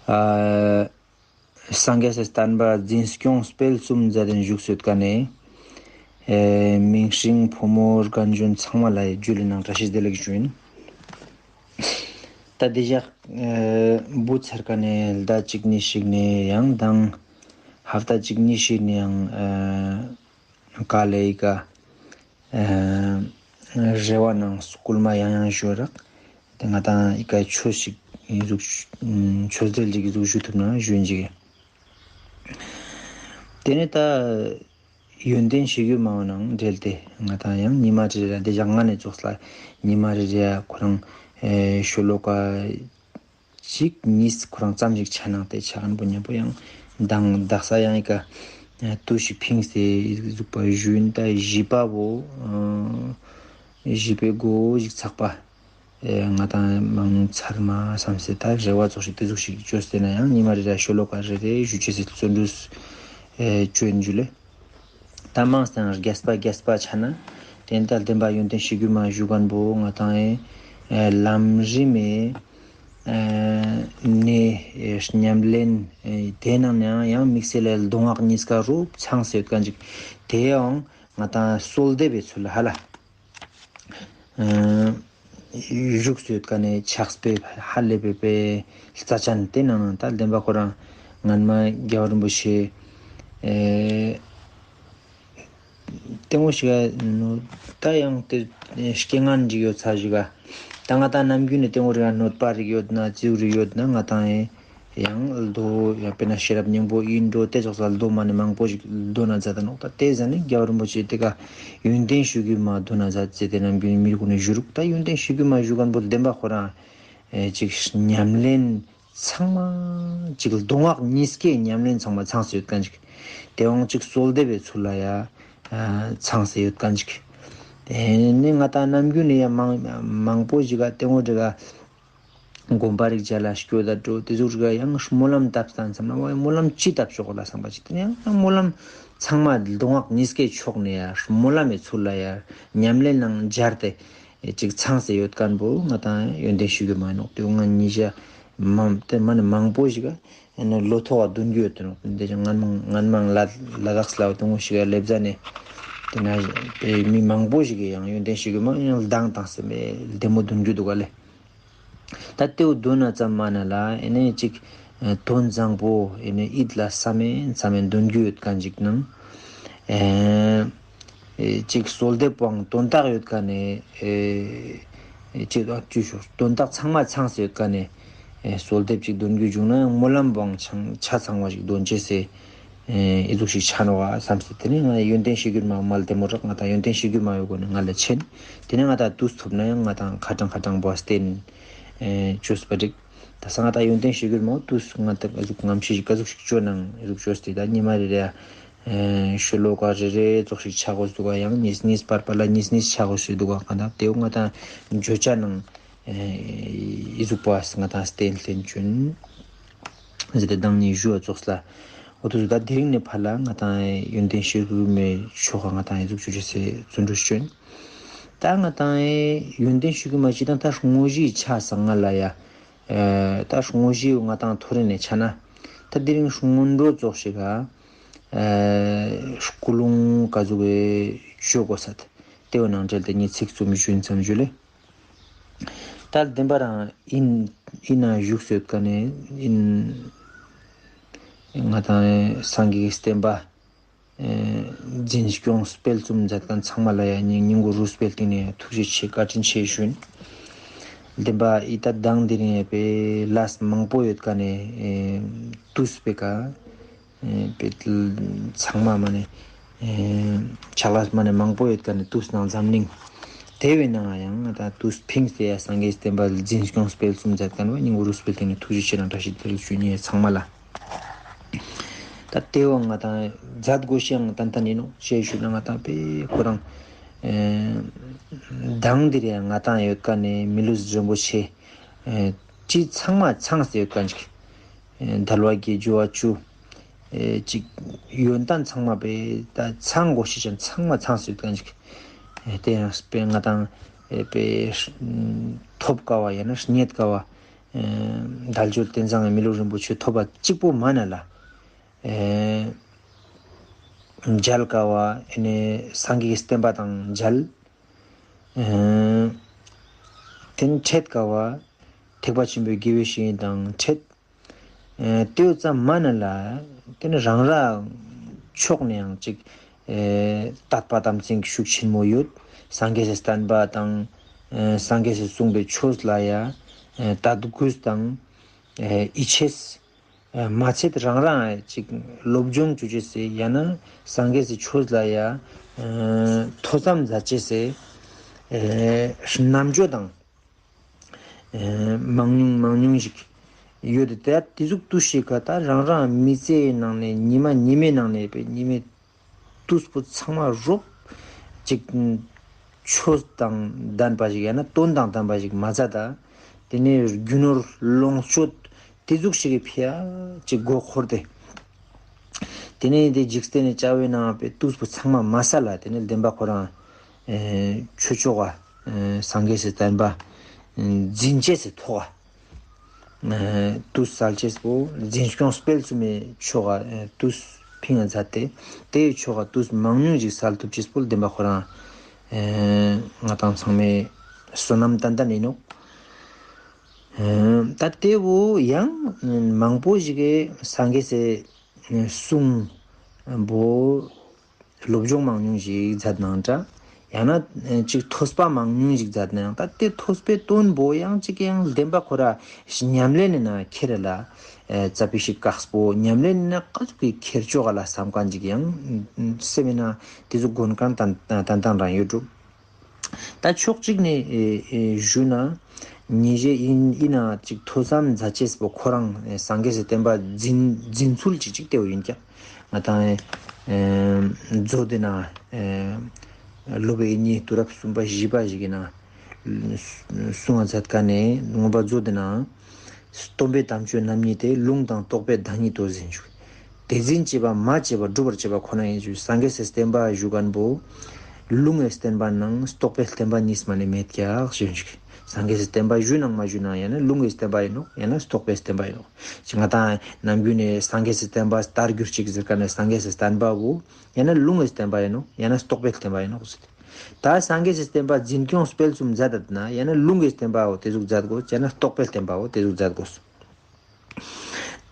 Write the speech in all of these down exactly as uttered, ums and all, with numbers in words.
ཨ། སངས་རྒྱས་སི་བསྟན་པ་འཛིན་སྐྱོང་སྤེལ་གསུམ་མཛད་དེ་བཞུགས་སུ་ཡོད་ཀ་ནས། ཨེ། མིང་སྲིང་ཕོ་མོ་རྒན་གཞོན་ཚང་མ་ལ་ཡི་རྒྱུད་ལས་ནང་བཀྲ་ཤིས་བདེ་ལེགས་ཞུ་ཡིན། ད་དེ་བཞག་ཨེ། འབུ་ཚར་ཀ་ནས་ཟླ་གཅིག་གཉིས་ཤིག་ནས་ཡང་དང་། ཧབ་ཏ་གཅིག་གཉིས་ཤིག་ནས་ཡང་ཨེ། ག་ལེ་ཡི་ཀ་ཨེ། རེ་བ་ནང་སྐུལ་མ་ཡང་ཡང་ཞུ་རག་དེ་ང་དང་ཡི་ཀ་ཆོས་ཤིག་ཡིན་ཟུག་ཆོས་འབྲེལ་ཅིག་ཟུག་ཞུ་ཐུབ་ན་ཞུ་ཡིན་ཅིག་དེ་ནས་ད་ཡོན་ཏན་ཞུ་རྒྱུ་མང་ནང་འབྲེལ་ཏེ་ང་དང་ཡང་ཉི་མ་རེ་རེ་དེ་བཞག་ང་ནས་ཙོགས་ལ་ཉི་མ་རེ་རེ་ཁོ་རང་ཨེ། ཤོ་ལོ་ཀ་གཅིག་གཉིས་ཁོ་རང་ཙམ་ཞིག་ཆ་ནང་དེ་ཆ་གན་པོ་མཉམ་པོ་ཡང་མདང་དག་ས་ཡང་ཡི་ཀ་དུས་ཤིག་ཕིངས་ཏེ་ཟུག་པ་ཞུ་ཡིན། ད་བཞི་པ་བོ་བཞི་པའི་མགོ་ཞིག་ཚགས་པ་ང་དང་མང་ཚར་མ་བསམ་སེ་ད་རེ་བ་ཙོགས་ཤིག་དེ་ཟུག་ཞིག་བཅོས་ཏེ་ན་ཡང་ཉི་མ་རེ་རེ་ཤོ་ལོ་ཀ་རེ་རེ་ཞུ་ཅེས་སི་བརྩོན་འགྲུས་བཅོས་ཡིན་ཞུ་ལེ། ད་མང་སྟེ་རྒྱས་པ་རྒྱས་པ་ཆ་ན། དེ་ནས་ད་བདེན་པ་ཡོན་ཏན་ཞུ་རྒྱུ་མ་ཞུ་མཁན་པོ་ང་དང་ཨེ། ལམ་རིམ་ཨེ། ནས་ཉམས་ལེན་དེ་ནང་ནས་ཡང་དམིགས་བསལ་ལ་མདོ་སྔགས་གཉིས་ཀ་རུ་ཚང་སེ་ཡོད་མཁན་ཅིག་དེའང་ང་དང་གསོལ་འདེབས་པའི་ཚུལ་ལ་ཧ་ལ། བཞུགས་སུ་ཡོད་མཁན་ནས་ཕྱག་དཔེ་ཧ་ལས་པའི་དཔེ་རྩ་ཆེན་དེ་ནང་ནང་ད་བདེན་པ་ཁོ་རང་སྔན་མ་རྒྱལ་བ་རིན་པོ་ཆེ་ཨེ། ལྟད་མོ་ཞིག་ད་ཡང་དེ་རྐྱེན་ངན་ཅིག་ཡོད་ཚ་ཞིག་ད་ང་ད་ནམ་རྒྱུན་ནས་ལྟད་མོ་རིག་གནོད་པ་རིག་ཡོད་ན་རྩིའུ་རིག་ཡོད་ན་ང་དང་ཡང་མདོ་ཡང་དཔེར་ན་ཤེས་རབ་སྙིང་པོ་ཡིན་འགྲོ་དེ་ཙོགས་ལ་མདོ་མ་ནས་མང་པོ་ཞིག་འདོན་ན་མཛད་ད་ནོག་ད་དེ་ཟ་ནས་རྒྱལ་བ་རིན་པོ་ཆེ་དེ་ཀ་ཡོན་ཏན་ཞུ་རྒྱུ་མ་འདོན་ན་མཛད་ཟེར་དེ་ནམ་རྒྱུན་མི་རིགས་ནས་ཞུ་རུག་ད་ཡོན་ཏན་ཞུ་རྒྱུ་མ་ཞུ་མཁན་པོ་བདེན་པ་ཁོ་རང་ཅིག་ཉམས་ལེན་ཚང་མ་ཅིག་མདོ་སྔགས་གཉིས་ཀའི་ཉམས་ལེན་ཚང་མ་ཚང་སེ་ཡོད་མཁན་ཅིག་དེའང་ཅིག་གསོལ་འདེབས་པའི་ཚུལ་ལ་ཡ་ཚང་སེ་ཡོད་མཁན་ཅིག་དེ་ནི་ང་ད་ནམ་རྒྱུན་ནས་ཡ་མང་མང་པོ་ཞིག་ག་ལྟད་མོ་འདྲ་ག་དགོན་པ་རིག་བྱ་ལ་སྐྱོད་ད་འགྲོ་དེ་ཟུག་རིག་ཡང་སྨོན་ལམ་བཏབ་སྟངས་ཙམ་ལ་བ་སྨོན་ལམ་ཅི་བཏབ་ཆོག་ལ་བསམ་པ་ཅིག་དེ་ནས་ཡང་སྨོན་ལམ་ཚང་མ་མདོ་སྔགས་གཉིས་ཀའི་ཕྱོགས་ནས་ཡ་སྨོན་ལམ་མའི་ཚུལ་ལ་ཡ་ཉམས་ལེན་ནང་སྦྱར་ཏེ་ཅིག་ཚང་སེ་ཡོད་མཁན་པོ་ང་དང་ཡོན་ཏན་ཞུ་རྒྱུ་མ་ནོག་དེ་ང་ཉིད་ཤ་མམ་དེ་མ་ནི་མང་པོ་ཞིག་ག་ལོ་ཐོག་འདོན་རྒྱུ་ཡོད་དེ་ནོག་དེ་ང་མང་ང་མང་ལ་ལ་དྭགས་སླ་བ་དུང་ཞིག་ལེབ་ཟ་ནས་དེ་ན་མི་མང་པོ་ཞིག་གི་ཡང་ཡོན་ཏན་ཞུ་རྒྱུ་མ་ཡང་ལྡང་དང་སེ་མེ་ལྡེ་མོ་འདོན་རྒྱུ་འདུག་ག་ལེ། ད་ལྟེའུ་འདོན་ན་ཙམ་མ་ན་ལ་ཨེ་ནས་ཅིག་དོན་བཟང་པོ་ཨེ་ནས་ཡིད་ལ་བསམ་མེད་བསམ་མེད་འདོན་རྒྱུ་ཡོད་མཁན་ཅིག་ནང་ཨེ་ཅིག་གསོལ་འདེབས་པའང་དོན་དག་ཡོད་མཁན་ནས་ཨེ་ཅིག་ཨ་ཅུ་ཞོག་དོན་དག་ཚང་མ་ཚང་སེ་ཡོད་མཁན་ནས་ཨེ་གསོལ་འདེབས་ཅིག་འདོན་རྒྱུ་བྱུང་ན་ཡང་སྨོན་ལམ་པའང་ཆ་ཚང་བ་ཞིག་འདོན་བྱེད་སེ། ཨེ་ཨི་ཟུག་ཞིག་ཆ་ནོ་བ་བསམ་སྟེ་དེ་ནས་ང་ཡོན་ཏན་ཞུ་རྒྱུ་མ་མ་ལ་དེ་མོ་རག་ང་དང་ཡོན་ཏན་ཞུ་རྒྱུ་མ་ཡོད་གོ་ནས་ང་ལ་ཆེན། དེ་ནས་ང་དང་དུས་ཐོབ་ན་ཡང་ང་དང་ཁ་གྲངས་ཁ་གྲངས་པོ་བསྟན་ཨེ་བཅོས་པ་འགྲིག་ད་ས་ང་དང་ཡོན་ཏན་ཞུ་རྒྱུ་མ་དུས་ང་དང་ཨི་ཟུག་ངམ་ཤེས་ཤིག་ག་ཟུག་ཞིག་བཅོ་ནང་ཨི་ཟུག་བཅོས་ཏེ་ད་ཉི་མ་རེ་རེ་ཨེ་ཤོ་ལོ་ཀ་རེ་རེ་ཙོགས་ཤིག་ཆ་དགོས་འདུག་ག་ཡང་ཉིས་ཉིས་པར་པ་ལ་ཉིས་ཉིས་ཆ་དགོས་ཞིག་འདུག་ག་ང་དང་དེའུ་ང་དང་བརྗོད་བྱ་ནང་ཨེ་ཨི་ཟུག་པ་ང་དང་བསྟན་ལྷན་བྱོན། ཟེར་ཏེ་བདག་ཉིད་ཞུ་བ་ཙོགས་ལ། འོ་དུ་ད་དེ་རིང་ནས་ཕར་ལ་ང་དང་ཡོན་ཏན་ཞུ་རྒྱུ་མེད་ཆོག་ག་ང་དང་ཡི་ཟུག་ཆུ་ཆུ་སེ་བརྩོན་འགྲུས་བསྐྱོན། ད་ང་དང་ཡོན་ཏན་ཞུ་རྒྱུ་མ་ཅི་དང་ད་དངོས་གཞིའི་ཆ་ས་ང་ལ་ཡ། ད་དངོས་གཞི་ང་དང་ཐོ་རེ་ནས་ཆ་ན། ད་དེ་རིང་སྔོན་འགྲོ་ཙོགས་ཤིག་ག་སྐུ་རླུང་ག་ཟུག་གི་བཅོ་དགོས་ས་དེ་བ་ནང་འབྲེལ་ཏེ་ངས་ཚིག་རྩོམ་ཞུ་མཚམས་ཞུ་ལེ། ད་བདེན་པ་རང་ཡིན་ཡིན་ན་བཞུགས་སུ་ཡོད་མཁན་ནས་ཡིན། ང་དང་སངས་རྒྱས་ཀྱི་བསྟན་པ་འཛིན་སྐྱོང་སྤེལ་གསུམ་མཛད་མཁན་ཚང་མ་ལ་ཡ་སྙིང་སྙིང་གུ་རུས་སྤེལ་གཏིང་ནས་ཐུགས་རྗེ་ཆེ་བཀའ་དྲིན་ཆེ་ཞུ་ཡིན། བདེན་པ་ཡི་ད་དང་འདི་རིང་ཡ་པའི་ལས་མང་པོ་ཡོད་མཁན་ནས་དུས་སྤེལ་ཀ་ཨེ་པེ་ཚང་མ་མ་ནས་ཨེ་ཕྱག་ལས་མ་ནས་མང་པོ་ཡོད་མཁན་ནས་དུས་ནང་འཛམ་གླིང་དེ་བས་ནང་ཡང་ད་དུས་ཕིངས་ཏེ་ཡ་སངས་རྒྱས་བསྟན་པ་འཛིན་སྐྱོང་སྤེལ་གསུམ་མཛད་མཁན་བ་སྙིང་པོ་རུ་སྤེལ་སྟེང་ནས་ཐུགས་རྗེ་ཆེ་དང་བཀྲ་ཤིས་བདེ་ལེགས་ཞུ་ཉེ་ཚང་མ་ལ། ད་དེ་བ་ང་དང་མཛད་དགོས་ཤེས་ཡང་ཏན་ཏན་ཡིན་ནོ་ཞེས་ཞུས་ན་ང་དང་པེ་ཁོ་རང་ཨེ་མདང་འདིར་ཡང་ང་དང་ཡོད་མཁན་ནས་མི་ལུས་རིན་པོ་ཆེ་ཨེ་ཅི་ཚང་མ་ཚང་སྟེ་ཡོད་མཁན་ཅིག་ཨེ་དལ་བ་བརྒྱད་འབྱོར་བ་བཅུ། ཨེ་ཅིག་ཡོན་ཏན་ཚང་མ་པས་ད་ཚང་དགོས་ཤེས་ཅན་ཚང་མ་ཚང་སྲིད་མཁན་ཅིག་ཨེ་དེ་ཡང་དཔེ་ང་དང་ཨེ་དཔེ་ཐོབ་དཀའ་བ་ཡང་ན་རྙེད་དཀའ་བ་ ཨེ་དལ་འབྱོར་རྟེན་བཟང་གི་མི་ལུས་རིན་པོ་ཆེ་ཐོབ་པ་གཅིག་པོ་མ་ན་ལ། ཨེ་མཇལ་དཀའ་བ་ཨེ་ནས་སངས་རྒྱས་ཀྱི་བསྟན་པ་དང་མཇལ། ཨེ་དེ་ནས་འཕྲད་དཀའ་བ་ཐེག་པ་ཆེན་པོའི་དགེ་བའི་བཤེས་གཉེན་དང་འཕྲད། ཨེ་ལྟེའུ་ཙམ་མ་ན་ལ། དེ་ནི་རང་རང་ཕྱོགས་ནས་ཡང་ཅིག་ཨེ་དད་པ་དམ་ཚིག་ཤུགས་ཆེན་མོ་ཡོད། སངས་རྒྱས་སི་བསྟན་པ་དང་། ཨེ་སངས་རྒྱས་སི་གསུངས་པའི་ཆོས་ལ་ཡ། ཨེ་དད་གུས་དང་། ཨེ་ཡིད་ཆེས། ཨེ་མ་ཚད་རང་རང་ཅིག་སློབ་སྦྱོང་བཅུ་ཅེས་སི་ཡང་ན་སངས་རྒྱས་སི་ཆོས་ལ་ཡ། ཨེ་ཐོས་བསམ་མཛད་ཅེས་སི། ཨེ་རྣམ་དཔྱོད་དང་། ཨེ་མང་ཉུང་མང་ཉུང་ཞིག་ཡོད་དེ། ད་དེ་ཟུག་ཏུ་ཞིག་ག་ད་རང་རང་མི་ཚེའི་ནང་ནས་ཉི་མ་ཉི་མའི་ནང་ནས་པའི་ཉི་མའི་དུས་པོ་ཚང་མ་རོབ་ཅིག་ཆོས་དང་ལྡན་པ་ཞིག་ཡང་ན་དོན་དང་ལྡན་པ་ཞིག་མ་ཚད། ད་དེ་ནས་རྒྱུ་ནོར་ལོངས་སྤྱོད་དེ་ཟུག་ཞིག་གི་ཕི་ཡ་ཅིག་མགོ་འཁོར་ཏེ། དེ་ནས་དེ་འཇིག་རྟེན་ནས་བྱ་བའི་ནང་པའི་དུས་པོ་ཚང་མ་མ་ས་ལ་དེ་ནས་བདེན་པ་ཁོ་རང་ཨེ་ཆོས་ཆོ་ག་ཨེ་སངས་རྒྱས་སི་བསྟན་པ་ཨེ་འཛིན་ཅེས་སི་ཐོག་ག་ཨེ་དུས་སལ་ཅེས་པོ་འཛིན་སྐྱོང་སྤེལ་གསུམ་མའི་ཆོ་ག་ཨེ་དུས་ཕིང་ང་མཛད་དེ། དེའི་ཆོ་ག་དུས་མང་ཉུང་ཞིག་སལ་ཐུབ་ཅེས་པོ་བདེན་པ་ཁོ་རང་ཨེ་ང་དང་ཚང་མའི་བསོད་ནམས་ཏན་ཏན་ཡིན་ནོག་ཨེ་ད་དེ་བོ་ཡང་མང་པོ་ཞིག་གིས་སངས་རྒྱས་སི་གསུང་བོ་སློབ་སྦྱོང་མང་ཉུང་ཞིག་མཛད་གནང་འདྲ། ཡང་ན་ཅིག་ཐོས་པ་མང་ཉུང་ཞིག་མཛད་ན་ཡང་ད་དེ་ཐོས་པའི་དོན་པོ་ཡང་ཅིག་ཡང་བདེན་པ་ཁོ་ར་ཉམས་ལེན་ནི་ན་ཁྱེར་ལ་ཙ་པི་ཞིག་དཀགས་པོ། ཉམས་ལེན་ནི་ན་ཀ་ཟུག་གི་ཁྱེར་ཆོག་ག་ལ་བསམ་མཁན་ཅིག་ཡང་སེམས་ན་དེ་ཚོ་དགོན་མཁན་ཏན་ཏན་རང་ཡོད་འགྲོ། ད་ཕྱོགས་གཅིག་ནས་ཨེ་ཨེ་ཞུས་ན། ཉེ་ཞའི་ཡིན་ཡིན་ན་ཅིག་ཐོས་བསམ་མཛད་ཅེས་པོ་ཁོ་རང་ཨེ་སངས་རྒྱས་སི་བསྟན་པ་འཛིན་འཛིན་ཚུལ་ཅིག་ཅིག་དེ་བོ་ཡིན་ཀྱང་། ང་དང་ཨེ་མཛོ་དེ་ན་ཨེ་སློབ་དཔོན་གཉིས་དུས་རབས་གསུམ་པ་བཞི་པ་ཞིག་གི་ནང་གསུང་བ་མཛད་མཁན་ནས་མངོན་པ་མཛོ་དེ་ན། སྟོན་པའི་དམ་ཆོས་རྣམ་གཉིས་ཏེ། ལུང་དང་རྟོགས་པའི་བདག་ཉིད་དོ་ཟེར་ཞུ། དེ་འཛིན་བྱེད་པ་མ་བྱས་པ་སྒྲུབ་པར་བྱེད་པ་ཁོ་ན་ཡིན་ཞུ། སངས་རྒྱས་སི་བསྟན་པ་ཞུ་མཁན་པོ། ལུང་གི་བསྟན་པ་ནང་རྟོགས་པའི་བསྟན་པ་གཉིས་མ་ནས་མེད་ཀྱག་ཞུ་ཞུ། སངས་རྒྱས་སི་བསྟན་པ་ཞུ་ནང་མ་ཞུ་ནང་ཡང་ན་ལུང་གི་བསྟན་པ་ཡིན་ནོག་ཡང་ན་རྟོགས་པའི་བསྟན་པ་ཡིན་ནོག་ཅི་ང་དང་ནམ་རྒྱུན་ནས་སངས་རྒྱས་སི་བསྟན་པ་ལྟར་གྱུར་ཅིག་ཟེར་མཁན་ནས་སངས་རྒྱས་སི་བསྟན་པ་བོ་ཡང་ན་ལུང་གི་བསྟན་པ་ཡིན་ནོག་ཡང་ན་རྟོགས་པའི་བསྟན་པ་ཡིན་ནོག་ཟེར། ད་སངས་རྒྱས་སི་བསྟན་པ་འཛིན་སྐྱོང་སྤེལ་གསུམ་མཛད་ད་ན་ཡང་ན་ལུང་གི་བསྟན་པ་བོ་དེ་ཟུག་མཛད་དགོས། ཡང་ན་རྟོགས་པའི་བསྟན་པ་བོ་དེ་ཟུག་མཛད་དགོས།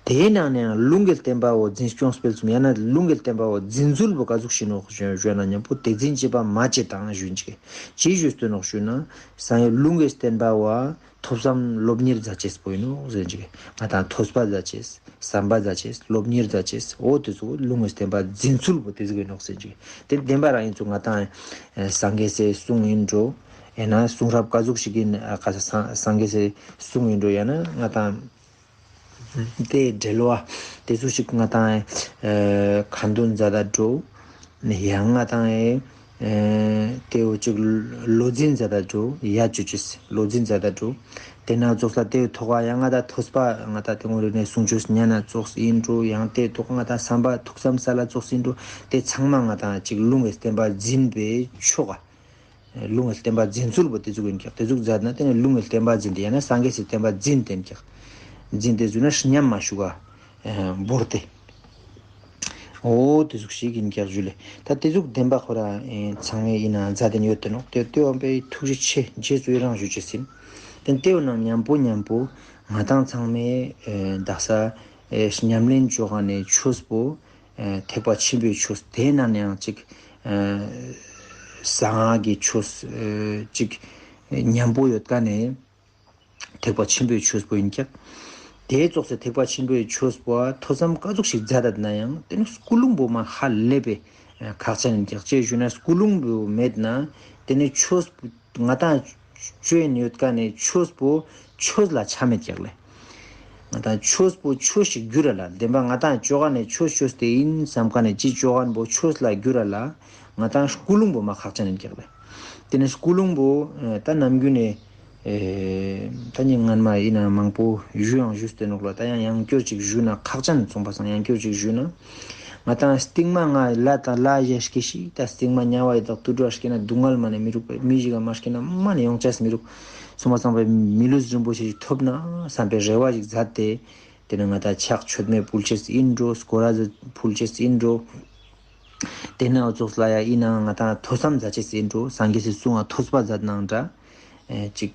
དེའི་ནང་ནས་ཡང་ལུང་གི་བསྟན་པ་བོ་འཛིན་སྐྱོང་སྤེལ་གསུམ་ཡང་ན་ལུང་གི་བསྟན་པ་བོ་འཛིན་ཚུལ་བོ་ག་ཟུག་ཞིག་ནོག་ཞུ་ན་མཉམ་པོ་དེ་འཛིན་བྱེད་པ་མ་བྱེད་དང་ཞུ་འཇིག་ཅི་ཞུ་སྟོན་ནོག་ཞུ་ན། སངས་ཡོད་ལུང་གི་བསྟན་པ་བོ་ཐོས་བསམ་སློབ་གཉེར་མཛད་ཅེས་པོ་ཡིན་ནོག་ཟེར་འཇིག་ང་དང་ཐོས་པ་མཛད་ཅེས། བསམ་པ་མཛད་ཅེས། སློབ་གཉེར་མཛད་ཅེས། འོ་དེ་ཚོ་ལུང་གི་བསྟན་པ་འཛིན་ཚུལ་བོ་དེ་ཟིག་ཡིན་ནོག་ཟེར་གྱི། དེ་བདེན་པ་རང་ཡིན་ཚུལ་ང་དང་སངས་རྒྱས་སི་གསུང་ཡིན་འགྲོ། ཡང་ན་གསུང་རབ་ག་ཟུག་ཞིག་ཡིན་ཨ་ག་ས་སངས་རྒྱས་སི་གསུང་ཡིན་འགྲོ། ཡང་ན་ང་དང་དེ་འགྲེལ་བ་དེ་ཚོ་ཞིག་ང་དང་ཁ་འདོན་མཛད་ད་འགྲོ། ཡང་ང་དང་ཨེ་ཨེ་དེའུ་གཅིག་བློ་འཛིན་མཛད་ད་འགྲོ། ཡ་ཅུ་ཅིས་བློ་འཛིན་མཛད་ད་འགྲོ། དེ་ན་ཙོགས་ལ་དེའུ་ཐོག་ཡང་ང་དང་ཐོས་པ་ང་དང་དེ་ངོ་རེ་ནས་གསུང་ཆོས་ཉན་ན་ཙོགས་ཡིན་འགྲོ། ཡང་དེའུ་ཐོག་ང་དང་བསམ་པ་ཐུགས་བསམ་ས་ལ་ཙོགས་ཡིན་འགྲོ། དེ་ཚང་མ་ང་དང་གཅིག་ལུང་གི་བསྟན་པ་འཛིན་པའི་ཆོ་ག་ལུང་གི་བསྟན་པ་འཛིན་ཚུལ་བོ་དེ་ཟུག་ཡིན་ཀྱག་དེ་ཟུག་མཛད་ན་དེ་ནི་ལུང་གི་བསྟན་པ་འཛིན་ཏེ་ཡང་ན་སངས་རྒྱས་སི་བསྟན་པ་འཛིན་ཏེ་ཡིན་ཀྱག་འཛིན་ཏེ་ཟུག་ན་ཉམས་མ་ཞུགས་ག་བོར་ཏེ། འོ་དེ་ཟུག་ཞིག་ཡིན་ཀྱག་ཞུ་ལེ། ད་དེ་ཟུག་བདེན་པ་ཁོ་ར་ཚང་མའི་ཡིན་ན་མཛད་དེ་ཡོད་དེ་ནོག་དེ་ལྟོས་འོང་པའི་ཐུགས་རྗེ་ཆེ་རྗེས་སུ་ཡི་རང་ཞུ་ཅེས་ཡིན། དེ་ལྟོས་ན་མཉམ་པོ་མཉམ་པོ་ང་དང་ཚང་མའི་དག་ས་ཉམས་ལེན་བཅོ་ག་ནས་ཆོས་པོ། ཐེག་པ་ཆེན་པོའི་ཆོས་དེའི་ནང་ནས་ཡང་གཅིག་གསང་སྔགས་ཀྱི་ཆོས་གཅིག་ཉམས་པོ་ཡོད་ཀ་ནས་ཐེག་པ་ཆེན་པོའི་ཆོས་པོ་ཡིན་ཀྱང་། དེའི་ཙོགས་སུ་ཐེག་པ་ཆེན་པོའི་ཆོས་པོ་ཐོས་བསམ་ག་ཟུག་ཞིག་མཛད་ད་ན་ཡང་དེ་ནི་ཀུན་སློང་པོ་མ་ཧ་ལས་པའི་ཁག་ཅན་ཡིན་ཀྱང་ཅེས་ཞུ་ན་ཀུན་སློང་པོ་མེད་ན་དེ་ནི་ཆོས་ང་དང་སྤྱོད་ཡིན་ཡོད་ཀ་ནས་ཆོས་པོ་ཆོས་ལ་ཆ་མེད་ཀྱག་ལེ། ང་དང་ཆོས་པོ་ཆོས་ཤིག་འགྱུར་ར་ལ་བདེན་པ་ང་དང་བཅོ་ག་ནས་ཆོས་ཆོས་དེ་ཡིན་བསམ་ཀ་ནས་ཅི་བཅོ་ག་པོ་ཆོས་ལ་འགྱུར་ར་ལ་ང་དང་ཀུན་སློང་པོ་མ་ཁག་ཅན་ཡིན་ཀྱག་ལེ། དེ་ནས་ཀུན་སློང་པོ་ད་ནམ་རྒྱུན་ནས་ད་ཉིན་སྔན་མ་ཡིན་ན་མང་པོ་ཞུ་ཡང་ཞུས་ཏེ་ནོག་ལ་ད་ཡང་ཡང་བསྐྱར་ཅིག་ཞུ་ན་ཁག་ཅན་མཚུངས་པ་སང་ཡང་བསྐྱར་ཅིག་ཞུ་ན། ང་དང་སྟིང་མ་ང་ལ་དང་ལ་ཡ་སྐྱེ་ཤི་ད་སྟིང་མ་ཉ་བ་ཡི་དྭགས་དུད་འགྲོ་སྐྱེ་ན་སྡུག་བསྔལ་མ་ནས་མི་རུག་པས་མི་ཞིག་ག་མ་སྐྱེ་ན་མ་ནས་ཡོང་ཆས་མི་རུག་སོང་པ་སང་པའི་མི་ལུས་རིན་པོ་ཆེ་ཞིག་ཐོབ་ན་བསམ་པའི་རེ་བ་ཞིག་མཛད་དེ། དེ་ནས་ང་ད་ཕྱག་མཆོད་མེ་ཕུལ་ཆེས་ཡིན་འགྲོ། སྐོར་ར་ཕུལ་ཆེས་ཡིན་འགྲོ། དེ་ནས་འུ་ཚོགས་ལ་ཡ་ཡིན་ནའང་ང་ད་ཐོས་བསམ་མཛད་ཅེས་ཡིན་འགྲོ། སངས་རྒྱས་སི་གསུང་ང་ཐོས་པ་མཛད་ནའང་འདྲ། ཨེ་གཅིག་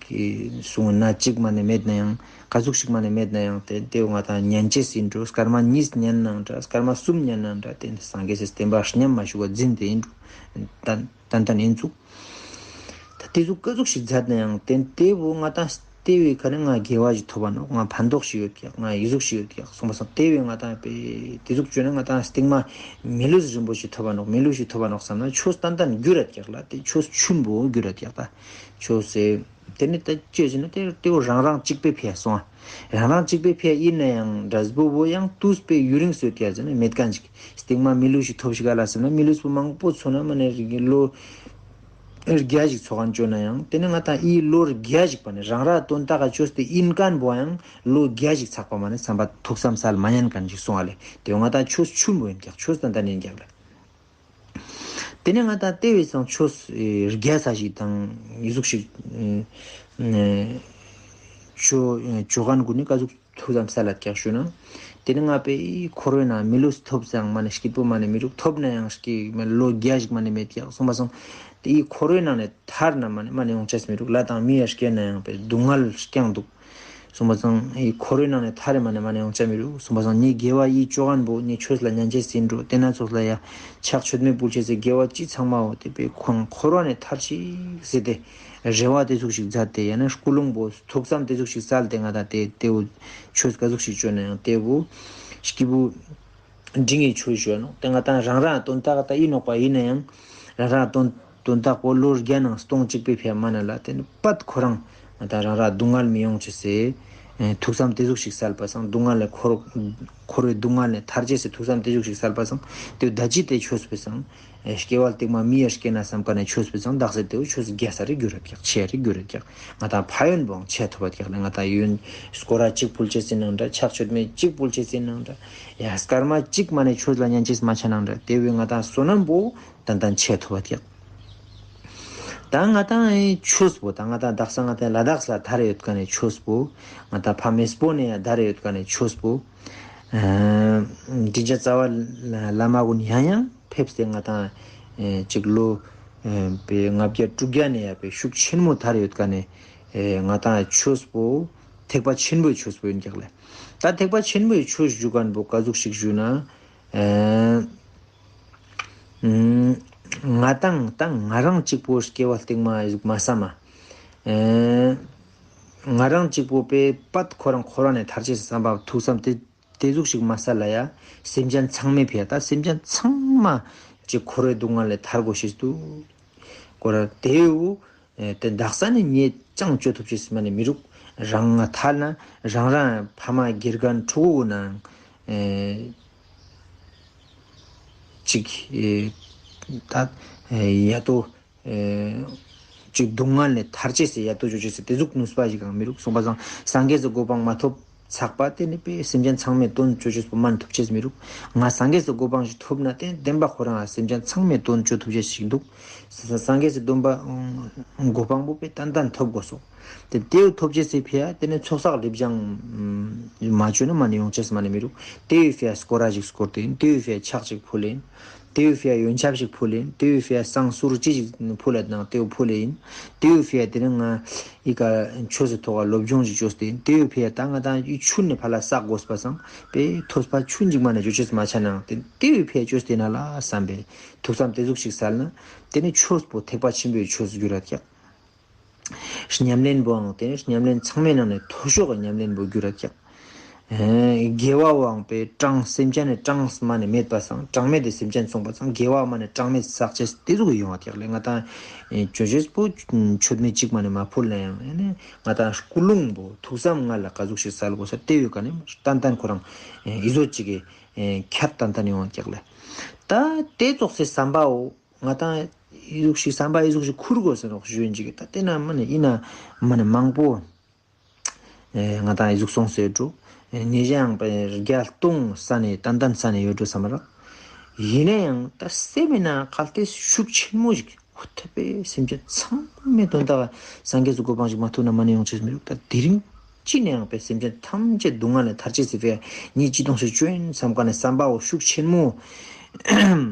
གསུང་ན་གཅིག་མ་ནས་མེད་ན་ཡང་ག་ཟུག་ཞིག་མ་ནས་མེད་ན་ཡང་དེ་དེ་ང་ད་ཉན་ཅེས་ཡིན་འགྲོ། སྐར་མ་གཉིས་ཉན་ནའང་འདྲ། སྐར་མ་གསུམ་ཉན་ནའང་འདྲ། དེ་སངས་རྒྱས་སི་བསྟན་པ་སྙམ་མ་ཞུ་བ་འཛིན་དེ་ཡིན་འགྲོ། ཏན་ཏན་ཡིན་ཚུགས། ད་དེ་ཟུག་ག་ཟུག་ཞིག་མཛད་ན་ཡང་དེ་དེ་བོ་ང་ད་ལྟེ་བའི་ཁ་ནས་ང་དགེ་བ་ཞིག་ཐོབ་པ་ནོག། ང་ཕན་ཐོགས་ཞིག་ཡོད་ཀྱག། ང་ཡི་ཟུག་ཞིག་ཡོད་ཀྱག། སོང་པ་སང་ལྟེ་བའི་ང་ད་པེ་དེ་ཟུག་བཅོས་ན་ང་ད་སྟིང་མ་མི་ལུས་རིན་པོ་ཞིག་ཐོབ་པ་ནོག། མི་ལུས་ཞིག་ཐོབ་པ་ནོག་བསམ་ན་ཆོས་ཏན་ཏན་འགྱུར་ར་ཀྱག་ལ། དེ་ཆོས་ཆུན་པོ་འགྱུར་ར་ཀྱག། ད་ཆོས་སེ་དེ་ནི་ད་ཅི་ཟེར་ན་དེ་དེ་བོ་རང་རང་གཅིག་པའི་ཕི་ཡ་སོང་ཨ། རང་རང་གཅིག་པའི་ཕི་ཡ་ཡིན་ན་ཡང་འབྲས་བུ་བོ་ཡང་དུས་པའི་ཡུན་རིང་སོ་ཀྱ་ཟེར་ན་མེད་མཁན་ཅིག། སྟིང་མ་མི་ལུས་ཤིག་ཐོབ་ཤིག་ག་ལ་ཟེར་ན་མི་ལུས་པོ་མང་པོ་ཚོ་ན་མ་ནས་རིག་གི་ལོ་བརྒྱ་ཞིག་འཚོ་མཁན་བཅོ་ན་ཡང་དེ་ནི་ང་ད་ཨི་ལོ་བརྒྱ་ཞིག་པ་ནི་རང་ར་དོན་དག་ག་ཆོས་དེ་ཨིན་མཁན་བོ་ཡང་ལོ་བརྒྱ་ཞིག་ཚགས་པ་མ་ནས་བསམ་པ་ཐུགས་བསམ་སལ་མ་ཉན་མཁན་ཞིག་སོང་བ་ལས་དེ་ང་ད་ཆོས་ཆུན་པོ་ཡིན་ཀྱག། ཆོས་ཏན་ཏན་ཡིན་ཀྱག་ལ། དེ་ནས་ང་ད་ལྟེ་བའི་སང་ཆོས་བརྒྱ་ས་ཞིག་དང་ཡི་ཟུག་ཞིག་ཆོ་ཆོ་མཁན་ཀུན་ནི་ག་ཟུག་ཐུགས་བསམ་སལ་ལ་ཀྱག་ཞུ་ན། དེ་ནི་ང་པའི་འཁོར་བའི་ནང་མི་ལུས་ཐོབ་ཙང་མ་ནི་སྐྱིད་པོ་མ་ནི་མི་རུག། ཐོབ་ན་ཡང་སྐྱིད་མ་ལོ་བརྒྱ་ཞིག་མ་ནི་མེད་ཀྱག། སོང་པ་སང་དེ་ཡི་འཁོར་བའི་ནང་ནས་ཐར་ན་མ་ནི་མ་ནི་ཡོང་ཆས་མི་རུག། ལ་དང་མི་ཡ་སྐྱེ་ན་ཡང་པའི་སྡུག་བསྔལ་རྐྱང་འདུག། སོང་པ་སང་ཨི་འཁོར་བའི་ནང་ནས་ཐར་རེ་མ་ནས་མ་ནས་ཡོང་ཆ་མི་རུག། སོང་པ་སང་ངའི་དགེ་བ་ཡི་ཅོ་གན་པོ་ངའི་ཆོས་ལ་ཉན་ཆེ་ཟིན་འགྲོ། དེ་ན་ཚོགས་ལ་ཡ་ཕྱག་མཆོད་མེ་ཕུལ་ཆེ་ཟེར་དགེ་བ་ཅི་ཚང་མའོ་དེ་པའི་ཁོང་འཁོར་བ་ནས་ཐར་ཅིག་ཟེར་ཏེ་རེ་བ་དེ་ཟུག་ཞིག་མཛད་དེ་ཡང་ན་ཀུན་སློང་པོ་ཐུགས་བསམ་དེ་ཟུག་ཞིག་སལ་ཏེ་ང་དང་དེ་དེའུ་ཆོས་ག་ཟུག་ཞིག་ཅོ་ན་ཡང་དེའུ་སྐྱིད་པོ། འབྲིང་གི་ཆོས་ཞུ་ནོག། དེ་ང་དང་རང་རང་དོན་དག་ད་ཡིན་ནོག་པ་ཡིན་ན་ཡང་རང་རང་དོན་དོན་དག་པོ་ལོ་བརྒྱ་ནང་སྟོང་གཅིག་པའི་ཕེབས་མ་ན་ལ་དེ་ནི་པད་ཁོ་རང་ང་དང་རང་རང་སྡུག་བསྔལ་མི་ཡོང་ཆེ་སེ། ཐུགས་བསམ་དེ་ཟུག་ཞིག་སལ་པ་སང་སྡུག་བསྔལ་ལས་འཁོར་འཁོར་བའི་སྡུག་བསྔལ་ལས་ཐར་ཆེ་སེ་ཐུགས་བསམ་དེ་ཟུག་ཞིག་སལ་པ་སང་དེ་ད་ཅི་དེ་ཆོས་པའི་སང་སྐྱེ་བ་སྟིང་མ་མི་ཡར་སྐྱེ་ན་བསམ་ཀ་ནས་ཆོས་པའི་སང་བདག་སེ་དེའུ་ཆོས་རྒྱ་ས་རེ་རྒྱུ་རེད་ཀྱག་ཆེ་རེ་རྒྱུ་རེད་ཀྱག། ང་དང་ཕ་ཡོན་པོའང་ཆེ་ཐུབ་པ་ཀྱག་ལ་ང་དང་ཡོན་སྐོར་ར་གཅིག་ཕུལ་ཆེ་སེ་ནང་འདྲ་ཕྱག་མཆོད་མེ་གཅིག་ཕུལ་ཆེ་སེ་ནང་འདྲ། ཡ་སྐར་མ་གཅིག་མ་ནས་ཆོས་ལ་ཉན་ཅེས་མ་ཆ་ནང་འདྲ་དེ་བས་ང་དང་བསོད་ནམས་པོ་ཏན་ཏན་ཆེ་ཐུབ་པ་ཀྱག། ད་ང་དང་ཆོས་པོ་ད་ང་དང་དག་ས་ང་དང་ལ་དྭགས་ལ་དར་ཡོད་ཀ་ནས་ཆོས་པོ། ང་དང་ཕ་མེས་པོ་ནས་ཡ་དར་ཡོད་ཀ་ནས་ཆོས་པོ། དྲིན་ཅན་རྩ་བ་བླ་མ་ཀུན་ཡང་ཡང་ཕེབས་ཏེ་ང་དང་གཅིག་ལོ་པའི་ལྔ་བརྒྱ་དྲུག་བརྒྱ་ནས་ཡ་པའི་ཤུགས་ཆེན་མོ་དར་ཡོད་ཀ་ནས་ང་དང་ཆོས་པོ་ཐེག་པ་ཆེན་པོའི་ཆོས་པོ་ཡིན་ཀྱག་ལས། ད་ཐེག་པ་ཆེན་པོའི་ཆོས་ཞུ་མཁན་པོ་ག་ཟུག་ཞིག་ཞུ་ན། ང་དང་ད་ང་རང་གཅིག་པོ་སྐྱེ་བ་སྟིང་མ་ཟུག་མ་བསམ་མ། ང་རང་གཅིག་པོ་པའི་པད་ཁོ་རང་འཁོར་བ་ནས་ཐར་ཅེས་བསམ་པ་ཐུགས་བསམ་དེ་དེ་ཟུག་ཞིག་མ་ས་ལ་ཡ་སེམས་ཅན་ཚང་མའི་ཕི་ཡ་ད་སེམས་ཅན་ཚང་མ་གཅིག་འཁོར་བའི་སྡུག་བསྔལ་ལས་ཐར་དགོས་ཤེས་འདུག། ཁོ་ར་དེའུ་དེ་དག་ས་ནས་ངས་ཅང་བཅོ་ཐུབ་ཅེས་མ་ནས་མི་རུག། རང་ང་ཐར་ན་རང་རང་ཕ་མ་དགེ་རྒན་ཕྲུ་གུ་ནང་ཅིག་ད་ཡ་ཏོ། ཅིག་སྡུག་བསྔལ་ནས་ཐར་ཅེས་སི་ཡ་ཏོ་ཅོ་ཅེས་སི་དེ་ཟུག་ནུས་པ་ཞིག་གང་མི་རུག། སོང་པ་སང་སངས་རྒྱས་སི་གོ་འཕང་མ་ཐོབ་ཚགས་པ་དེ་ནི་པའི་སེམས་ཅན་ཚང་མའི་དོན་ཅོ་ཅེས་པོ་མ་ནི་ཐུབ་ཅེས་མི་རུག། ང་སངས་རྒྱས་སི་གོ་འཕང་ཞིག་ཐོབ་ན་དེ་བདེན་པ་ཁོ་རང་ང་སེམས་ཅན་ཚང་མའི་དོན་ཅོ་ཐུབ་ཅེས་ཞིག་འདུག། སངས་རྒྱས་སི་སྡོམ་པ་གོ་འཕང་པོ་པའི་ཏན་ཏན་ཐོབ་དགོས་སོ། དེ་དེའུ་ཐོབ་ཅེས་སི་ཕི་ཡ་དེ་ནི་ཚོགས་བསགས་སྒྲིབ་སྦྱང་མ་ཅོ་ན་མ་ནི་ཡོང་ཅེས་མ་ནི་མི་རུག། དེའུ་ཕི་ཡ་སྐོར་ར་ཞིག་སྐོར་དེ་ཡིན། དེའུ་ཕི་ཡ་ཕྱག་ཅིག་ཕུལ་ཡིན། དེའུ་ཕི་ཡ་ཡོན་ཆབ་ཞིག་ཕུལ་ཡིན། དེའུ་ཕི་ཡ་བསང་གསུར་ཅི་ཞིག་ཕུལ་ལ་དང་དེའུ་ཕུལ་ཡིན། དེའུ་ཕི་ཡ་དེ་ནི་ང་ཨི་ཀ་ཆོས་སི་ཐོག་ལ་སློབ་སྦྱོང་ཞིག་བཅོས་ཏེ་ཡིན། དེའུ་ཕི་ཡ་ད་ང་དང་ཨི་ཆུན་ནི་ཕ་ལ་བསགས་དགོས་པ་སང་པའི་ཐོས་པ་ཆུན་ཅིག་མ་ནས་བཅོ་ཅེས་མ་ཆ་ནང་དེ་དེའུ་ཕི་ཡ་བཅོས་ཏེ་ན་ལ་བསམ་པའི་ཐུགས་བསམ་དེ་ཟུག་ཞིག་སལ་ན་དེ་ནི་ཆོས་པོ་ཐེག་པ་ཆེན་པོའི་ཆོས་སུ་འགྱུར་ར་ཀྱག། ཉམས་ལེན་པོའང་དེ་ནི་ཉམས་ལེན་ཚང་མའི་ནང་ནས་མཐོ་ཤོས་ཀྱི་ཉམས་ལེན་པོ་རྒྱུ་ར་ཀྱག། དགེ་བའང་པའི་གྲངས་སེམས་ཅན་ནི་གྲངས་མ་ནས་མེད་པ་སང་གྲངས་མེད་དེ་སེམས་ཅན་སོང་པ་སང་དགེ་བ་མ་ནས་གྲངས་མེད་བསགས་ཅེས་དེ་ཟུག་ཡོང་བ་ཀྱག་ལས་ང་དང་ཅོ་ཅེས་པོ་མཆོད་མེ་གཅིག་མ་ནས་མ་ཕུལ་ན་ཡང་ཡང་ནི་ང་དང་ཀུན་སློང་པོ་ཐུགས་བསམ་ང་ལ་ག་ཟུག་ཞིག་སལ་དགོས་ས་དེ་ཡོད་ཀ་ནི་ཏན་ཏན་ཁོ་རང་ཨི་ཟོ་གཅིག་གི་ཁྱད་ཏན་ཏན་ཡོང་བ་ཀྱག་ལས་ད་དེ་ཙོགས་སེ་བསམ་པའོ། ང་དང་ཨི་ཟུག་ཞིག་བསམ་པ་ཨི་ཟུག་ཞིག་ཁུར་དགོས་ཟེར་ནོག་ཞུ་ཡིན་ཅིག་ད་དེ་ན་མ་ནི་ཡིན་ན་མ་ནི་མང་པོ་ང་དང་ཨི་ཟུག་སོང་ཟེར་འགྲོ། ཉེ་ཞའང་པའི་རྒྱ་སྟོང་ས་ནས་ཏན་ཏན་ས་ནས་ཡོད་འགྲོ་བསམ་ར། ཡིན་ན་ཡང་ད་སེམས་ཡིན་ན་གལ་ཏེ་ཤུགས་ཆེན་མོ་ཞིག་ ཐུབ་པའི་སེམས་ཅན་ཚང་མའི་དོན་དག་སངས་རྒྱས་སུ་གོ་འཕང་ཞིག་མ་ཐུབ་ན་མ་ནི་ཡོང་ཆེས་མི་རུག་ད་དེ་རིང་ཅི་ནས་ཡང་པའི་སེམས་ཅན་ཐམས་ཅད་སྡུག་བསྔལ་ལས་ཐར་ཆེས་སི་ཕའི་ཉིད་ཅི་གཏོང་ཞིག་བཅོས་ཡིན་བསམ་ག་ནས་བསམ་པའོ་ཤུགས་ཆེན་མོ།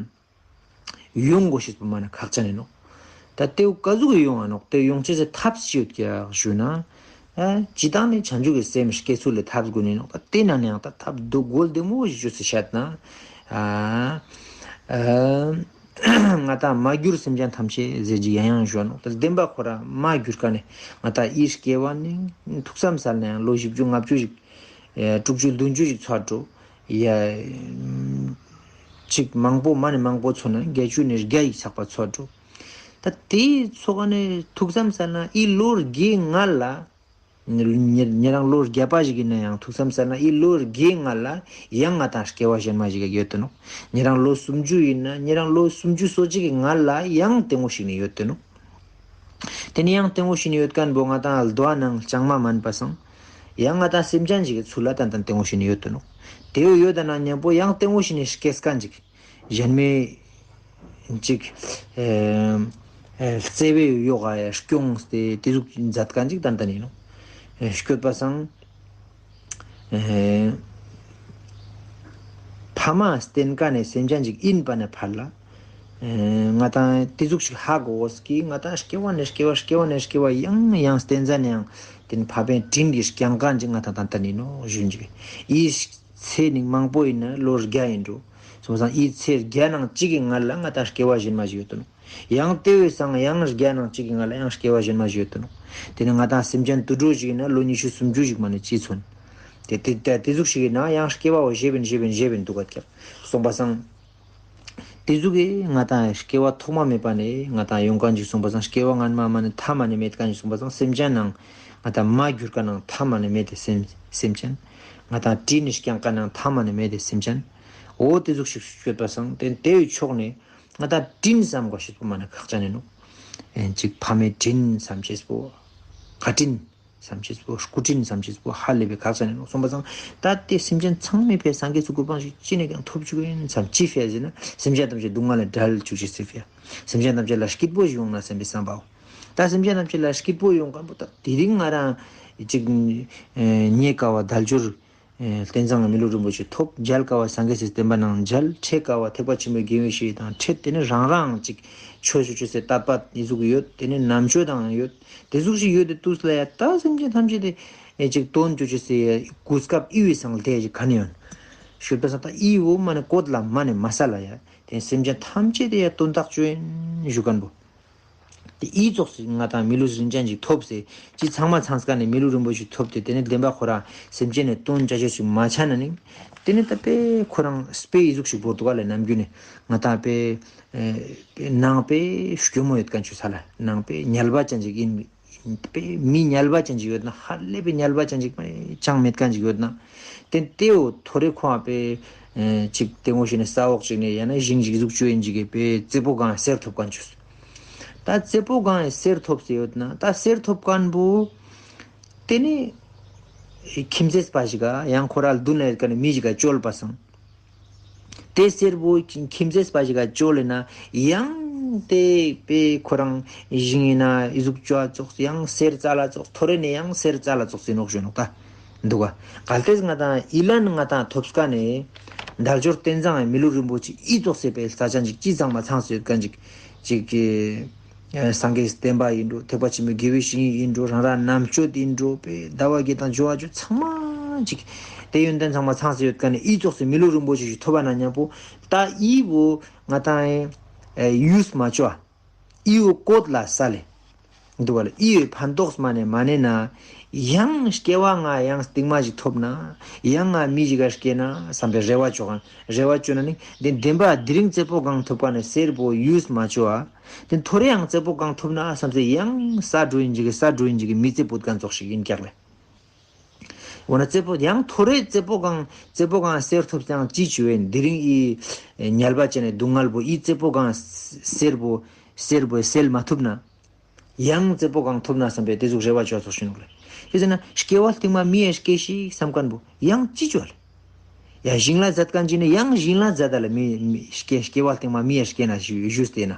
ཡོང་དགོས་ཤེས་པ་མ་ནི་ཁག་ཅན་ཡིན་ནོ། ད་ལྟེའུ་ག་ཟུག་ཡོང་ང་ནོག་དེ་ཡོང་ཆེས་སི་ཐབས་ཅི་ཡོད་ཀྱག་ཞུ་ན། ཨ་ཇི་ལྟར་ནི་བྱང་ཆུབ་ཀྱི་སེམས་སྐྱེ་ཚུལ་ལས་ཐབས་དགོས་ནི་ནོག་ད་དེ་ན་ནི་ཡང་ད་ཐབས་སྡུག་དགོས་བདེ་མོ་ཞིག་བཅོས་སི་བཤད་ན། ཨ་ཨ་ང་དང་མ་གྱུར་སེམས་ཅན་ཐམས་ཅད་ཟེར་གྱི་ཡང་ཡང་ཞུ་ནོག་ད་བདེན་པ་ཁོ་ར་མ་གྱུར་ཀ་ནས་ང་དང་ཨི་སྐྱེ་བ་ནི་ཐུགས་བསམ་སལ་ན་ཡང་ལོ་བཞི་བཅུ་ལྔ་བཅུ་ཞིག་ཨེ་དྲུག་ཅུ་བདུན་ཅུ་ཞིག་འཚོ་འགྲོ། ཡ། གཅིག་མང་པོ་མ་ནི་མང་པོ་འཚོ་ན་བརྒྱད་ཅུ་ནས་བརྒྱ་ཡིས་ཆགས་པ་འཚོ་འགྲོ། ད་དེའི་ཚོ་ག་ནས་ཐུགས་བསམ་སལ་ན་ཨི་ལོ་བརྒྱའི་ང་ལ། ཉེ་ཉེ་རང་ལོ་བརྒྱ་པ་ཞིག་ཡིན་ན་ཡང་ཐུགས་བསམ་སལ་ན་ཨི་ལོ་བརྒྱའི་ང་ལ་ཡང་ང་དང་སྐྱེ་བ་གཞན་མ་ཞིག་ཡོད་དོ་ནོ། ཉེ་རང་ལོ་སུམ་ཅུ་ཡིན་ན་ཉེ་རང་ལོ་སུམ་ཅུ་སོ་གཅིག་གི་ང་ལ་ཡང་ལྟད་མོ་ཞིག་ནི་ཡོད་དོ་ནོ། དེ་ནི་ཡང་ལྟད་མོ་ཞིག་ནི་ཡོད་མཁན་པོ་ང་དང་ལྡོ་བ་ནང་ལྕང་མ་མན་པ་སང་། ཡང་ང་དང་སེམས་ཅན་ཞིག་གི་ཚུལ་ལ་ཏན་ཏན་ལྟད་མོ་ཞིག་ནི་ཡོད་དོ་ནོ། དེ་ཡོད་ཡོད་ད་ན་མཉམ་པོ་ཡང་ལྟད་མོ་ཞིག་ནི་སྐྱེས་མཁན་ཅིག་གཞན་མའི་ཅིག་ཨེ་ཨེ་བརྩེ་བའི་གཡོ་ག་ཡ་སྐྱོང་སྟེ་དེ་ཟུག་མཛད་མཁན་ཅིག་ཏན་ཏན་ཡིན་ནོ། ཨེ་སྐྱོད་པ་སང་། ཨེ་ཕ་མ་བསྟེན་མཁན་ནས་སེམས་ཅན་ཅིག་ཡིན་པ་ནས་ཕར་ལ། ཨེ་ང་དང་དེ་ཟུག་ཞིག་ཧ་གོ་གོ་སྐྱིད་ང་དང་སྐྱེ་བ་ནས་སྐྱེ་བ་སྐྱེ་བ་ནས་སྐྱེ་བ་ཡང་ཡང་བསྟེན་ཟ་ནས་ཡང་དེ་ནི་ཕ་བན་དྲིན་གྱིས་སྐྱོང་མཁན་ཅིག་ང་དང་ཏན་ཏན་ཡིན་ནོ་ཞུ་འཇིག་ཨི་ཚེ་ནི་མང་པོ་ཡིན་ན་ལོ་བརྒྱ་ཡིན་འགྲོ། སོང་ཙང་ཨི་ཚེ་བརྒྱ་ནང་གཅིག་གི་ང་ལ་ང་དང་སྐྱེ་བ་གཞན་མ་ཞིག་ཡོད་དོ་ནོ། ཡང་དེ་བས་སང་ཡང་བརྒྱ་ནང་གཅིག་གི་ང་ལ་ཡང་སྐྱེ་བ་གཞན་མ་ཞིག་ཡོད་དོ་ནོ། དེ་ནི་ང་དང་སེམས་ཅན་དུད་འགྲོ་ཞིག་ཡིན་ན་ལོ་ཉི་ཤུ་སུམ་ཅུ་ཞིག་མ་ནི་ཅི་མཚོན། དེ་དེ་དེ་དེ་ཟུག་ཞིག་ཡིན་ན་ཡང་སྐྱེ་བ་བ་ཞེ་བིན་ཞེ་བིན་ཞེ་བིན་འདུག་ག་ཀྱག་སོང་པ་སང་། དེ་ཟུག་གི་ང་དང་སྐྱེ་བ་ཐོག་མ་མེད་པ་ནས་ང་དང་ཡོང་མཁན་ཅིག་སོང་པ་སང་སྐྱེ་བ་སྔན་མ་མ་ནི་མཐའ་མ་ནི་མེད་མཁན་ཅིག་སོང་པ་སང་སེམས་ཅན་ནང་ང་དང་མ་གྱུར་མཁན་ནང་མཐའ་མ་ནི་མེད་དེ་སེམས་སེམས་ཅན། ང་དང་དྲིན་ནི་སྐྱོང་མཁན་ནང་མཐའ་མ་ནི་མེད་དེ་སེམས་ཅན། འོ་དེ་ཟུག་ཞིག་སྤྱོད་པ་སང་དེ་དེའི་ཕྱོགས་ནས་ང་དང་དྲིན་བསམ་དགོས་ཤེས་པོ་མ་ནི་ཁག་ཅན་ཡིན་ནོ། ཨེ་ཅིག་ཕ་མའི་དྲིན་བསམ་ཤེས་པོ། བཀའ་དྲིན་བསམ་ཤེས་པོ་སྐུ་དྲིན་བསམ་ཤེས་པོ་ཧ་ལས་པའི་ཁག་ཅན་ཡིན་ནོ་སོང་པ་སང་ད་དེ་སེམས་ཅན་ཚང་མའི་ཕའི་སངས་རྒྱས་སུ་གོ་འཕང་ཞིག་ཅི་ནས་ཀྱང་ཐོབ་བཅུག་ཡིན་བསམ་ཅི་ཕའི་ཟེར་ན་སེམས་ཅན་ཐམས་ཅད་སྡུག་བསྔལ་ལས་བསྒྲལ་བཅུག་ཅེས་ཟེར་ཕའི། སེམས་ཅན་ཐམས་ཅད་ལ་སྐྱིད་པོ་ཞིག་ཡོང་ན་བསམ་པའི་བསམ་པའོ། ད་སེམས་ཅན་ཐམས་ཅད་ལ་སྐྱིད་པོ་ཡོང་མཁན་པོ་ད་དེ་རིང་ང་རང་ཅིག་ཨེ་རྙེད་དཀའ་བ་དལ་འབྱོར། ཨེ་རྟེན་བཟང་མི་ལུས་རིན་པོ་ཆེ་ཐོབ། མཇལ་དཀའ་བ་སངས་རྒྱས་སི་བསྟན་པ་ནང་མཇལ། འཕྲད་དཀའ་བ་ཐེག་པ་ཆེན་པོའི་དགེ་བའི་བཤེས་དང་འཕྲད། དེ་ནི་རང་རང་ཅིག་ཆོས་ཞུ་ཆོས་སི་དད་པ་ནི་ཟུག་ཡོད། དེ་ནི་རྣམ་དཔྱོད་དང་ཡོད། དེ་ཟུག་ཞིག་ཡོད་དེ་དུས་ལ་ཡ་ད་སེམས་ཅན་ཐམས་ཅད་དེ་ཨེ་ཅིག་དོན་ཅོ་ཆོས་སི་གོ་སྐབས་ཨི་བའི་སང་ལས་ཀྱི་ག་ནི་ཡོད། ཤོད་པ་སང་ད་ཨི་བོ་མ་ནི་བཀོད་ལ་མ་ནི་མ་ས་ལ་ཡ་དེ་སེམས་ཅན་ཐམས་ཅད་དེ་ཡ་དོན་དག་ཅོ་ཡིན་ཞུ་མཁན་པོ། དེ་ཨི་ཙོགས་སི་ང་དང་མི་ལུས་རིན་ཅན་ཅིག་ཐོབ་སེ་ཅི་ཚང་མ་ཚང་སྐ་ནས་མི་ལུས་རིན་པོ་ཆེ་ཐོབ་སྟེ་དེ་ནས་བདེན་པ་ཁོ་རང་སེམས་ཅན་ནས་དོན་ཅ་ཆོས་ཤིག་མ་ཆ་ན་ནི་དེ་ནས་ད་པེ་ཁོ་རང་སྤེ་ཨི་ཟུག་ཤིག་བོར་འདུག་ག་ལས་ནམ་རྒྱུན་ནས་ང་དང་པེ་ནང་པེ་སྐྱོ་མོ་ཡོད་མཁན་ཆུ་ས་ལ་ནང་པེ་ཉལ་བ་ཅན་ཅིག་ཡིན། པེ་མི་ཉལ་བ་ཅན་ཅིག་ཡོད་ན་ཧ་ལས་པེ་ཉལ་བ་ཅན་ཅིག་ཅང་མེད་མཁན་ཅིག་ཡོད་ན་དེ་ལྟེའོ་ཐོ་རེ་ཁོ་ཨ་པེ་ཅིག་ལྟད་མོ་ཞིག་ནས་ས་འོག་ཅིག་ནས་ཡང་ན་ཞིང་ཅིག་ཟུག་ཅུ་ཡིན་ཅིག་གི་པེ་རྩེ་པོ་གང་སེར་ཐོབ་མཁན་ཆུ། ད་རྩེ་པོ་གང་ཡང་གསེར་ཐོབ་ཟེར་ཡོད་ན་ད་གསེར་ཐོབ་མཁན་པོ་དེ་ནི་ཁྱིམ་མཚེས་པ་ཞིག་ག་ཡང་ཁོ་ར་ལ་མདུན་ལ་ཡོད་མཁན་ནི་མི་ཞིག་ག་བཅོལ་པ་སང་། དེ་གསེར་པོ་ཁྱིམ་མཚེས་པ་ཞིག་ག་བཅོལ་ལེ་ན་ཡང་དེ་པེ་ཁོ་རང་ཞིང་ཡིན་ན་ཨི་ཟུག་ཅོ་ཙོགས་ཡང་གསེར་རྩ་ལ་ཙོགས་ཐོ་རེ་ནས་ཡང་གསེར་རྩ་ལ་ཙོགས་ཟེར་ནོག་ཞུ་ནོག་ད་འདུག་ག་གལ་ཏེ་ང་དང་ཨི་ལན་ང་དང་ཐོབ་སྐ་ནས་དལ་འབྱོར་རྟེན་བཟང་མི་ལུས་རིན་པོ་ཆེ་ཨི་ཙོགས་ཟེར་པའི་ས་ཆ་ཅིག་ཅི་ཚང་མ་ཚང་ཟེར་ཡོད་མཁན་ཅིག་ཅིག་གི་སངས་རྒྱས་བསྟན་པ་ཡིན་འགྲོ། ཐེག་པ་ཆེན་པོའི་དགེ་བའི་བཤེས་གཉེན་ཡིན་འགྲོ། རང་རང་རྣམ་དཔྱོད་ཡིན་འགྲོ། པའི་ཟླ་བ་བརྒྱད་དང་འབྱོར་བ་བཅུ་ཚང་མ་ཅིག་དེ་ཡོན་ཏན་ཚང་མ་ཚང་ཟེར་ཡོད་མཁན་ནི་ཨི་ཙོགས་སེ་མི་ལུས་རིན་པོ་ཆེ་ཞིག་ཐོབ་པ་ན་མཉམ་པོ་ད་ཨི་བོ་ང་དང་ཡུས་མ་ཅོ་ཨ། ཨི་བོ་བཀོད་ལ་ས་ལེ། འདུག་བ་ལ་ཨི་བོའི་ཕན་ཐོགས་མ་ནས་མ་ནས་ན། ཡང་སྐྱེ་བ་ང་ཡང་སྟིང་མ་ཞིག་ཐོབ་ན། ཡང་ང་མི་ཞིག་ག་སྐྱེ་ན་བསམ་པའི་རེ་བ་ཅོ་ག་རེ་བ་ཅོ་ན་ནི་དེ་བདེན་པ་དེ་རིང་རྩེ་པོ་གང་ཐོབ་ག་ནས་གསེར་པོ་ཡུས་མ་ཅོ་ཨ། དེ་ཐོ་རེ་ཡང་རྩེ་པོ་གང་ཐོབ་ན་བསམ་སེ་ཡང་ས་འགྲོ་ཡིན་ཅིག་གི་ས་འགྲོ་ཡིན་ཅིག་གི་མི་ཚེ་བུད་ག་ཙོགས་ཤིག་ཡིན་ཀྱག་ལེ། འོ་ན་རྩེ་པོ་ཡང་ཐོ་རེ་རྩེ་པོ་གང་རྩེ་པོ་གང་གསེར་ཐོབ་ཡང་ཅི་ཅོ་ཡིན། དེ་རིང་ཨི་ཉལ་བ་ཅན་ནས་སྡུག་བསྔལ་པོ་ཨི་རྩེ་པོ་གང་གསེར་པོ་གསེར་པོ་སེལ་མ་ཐུབ་ན། ཡང་རྩེ་པོ་གང་ཐོབ་ན་བསམ་པའི་དེ་ཟུག་རེ་བ་ཅོ་ཙོགས་ཤིག་ནོག་ལེ། ཅི་ཟེར་ན་སྐྱེ་བ་སྟིང་མ་མི་ཡ་སྐྱེ་ཤིག་བསམ་མཁན་པོ་ཡང་ཅི་ཅོ་ལེ། ཡ་ཞིང་ལ་མཛད་མཁན་ཅིག་ནི་ཡང་ཞིང་ལ་མཛད་ད་ལེ་མི་མི་སྐྱེ་སྐྱེ་བ་སྟིང་མ་མི་ཡ་སྐྱེ་ན་ཞུ་ཞུས་ཏེ་ན།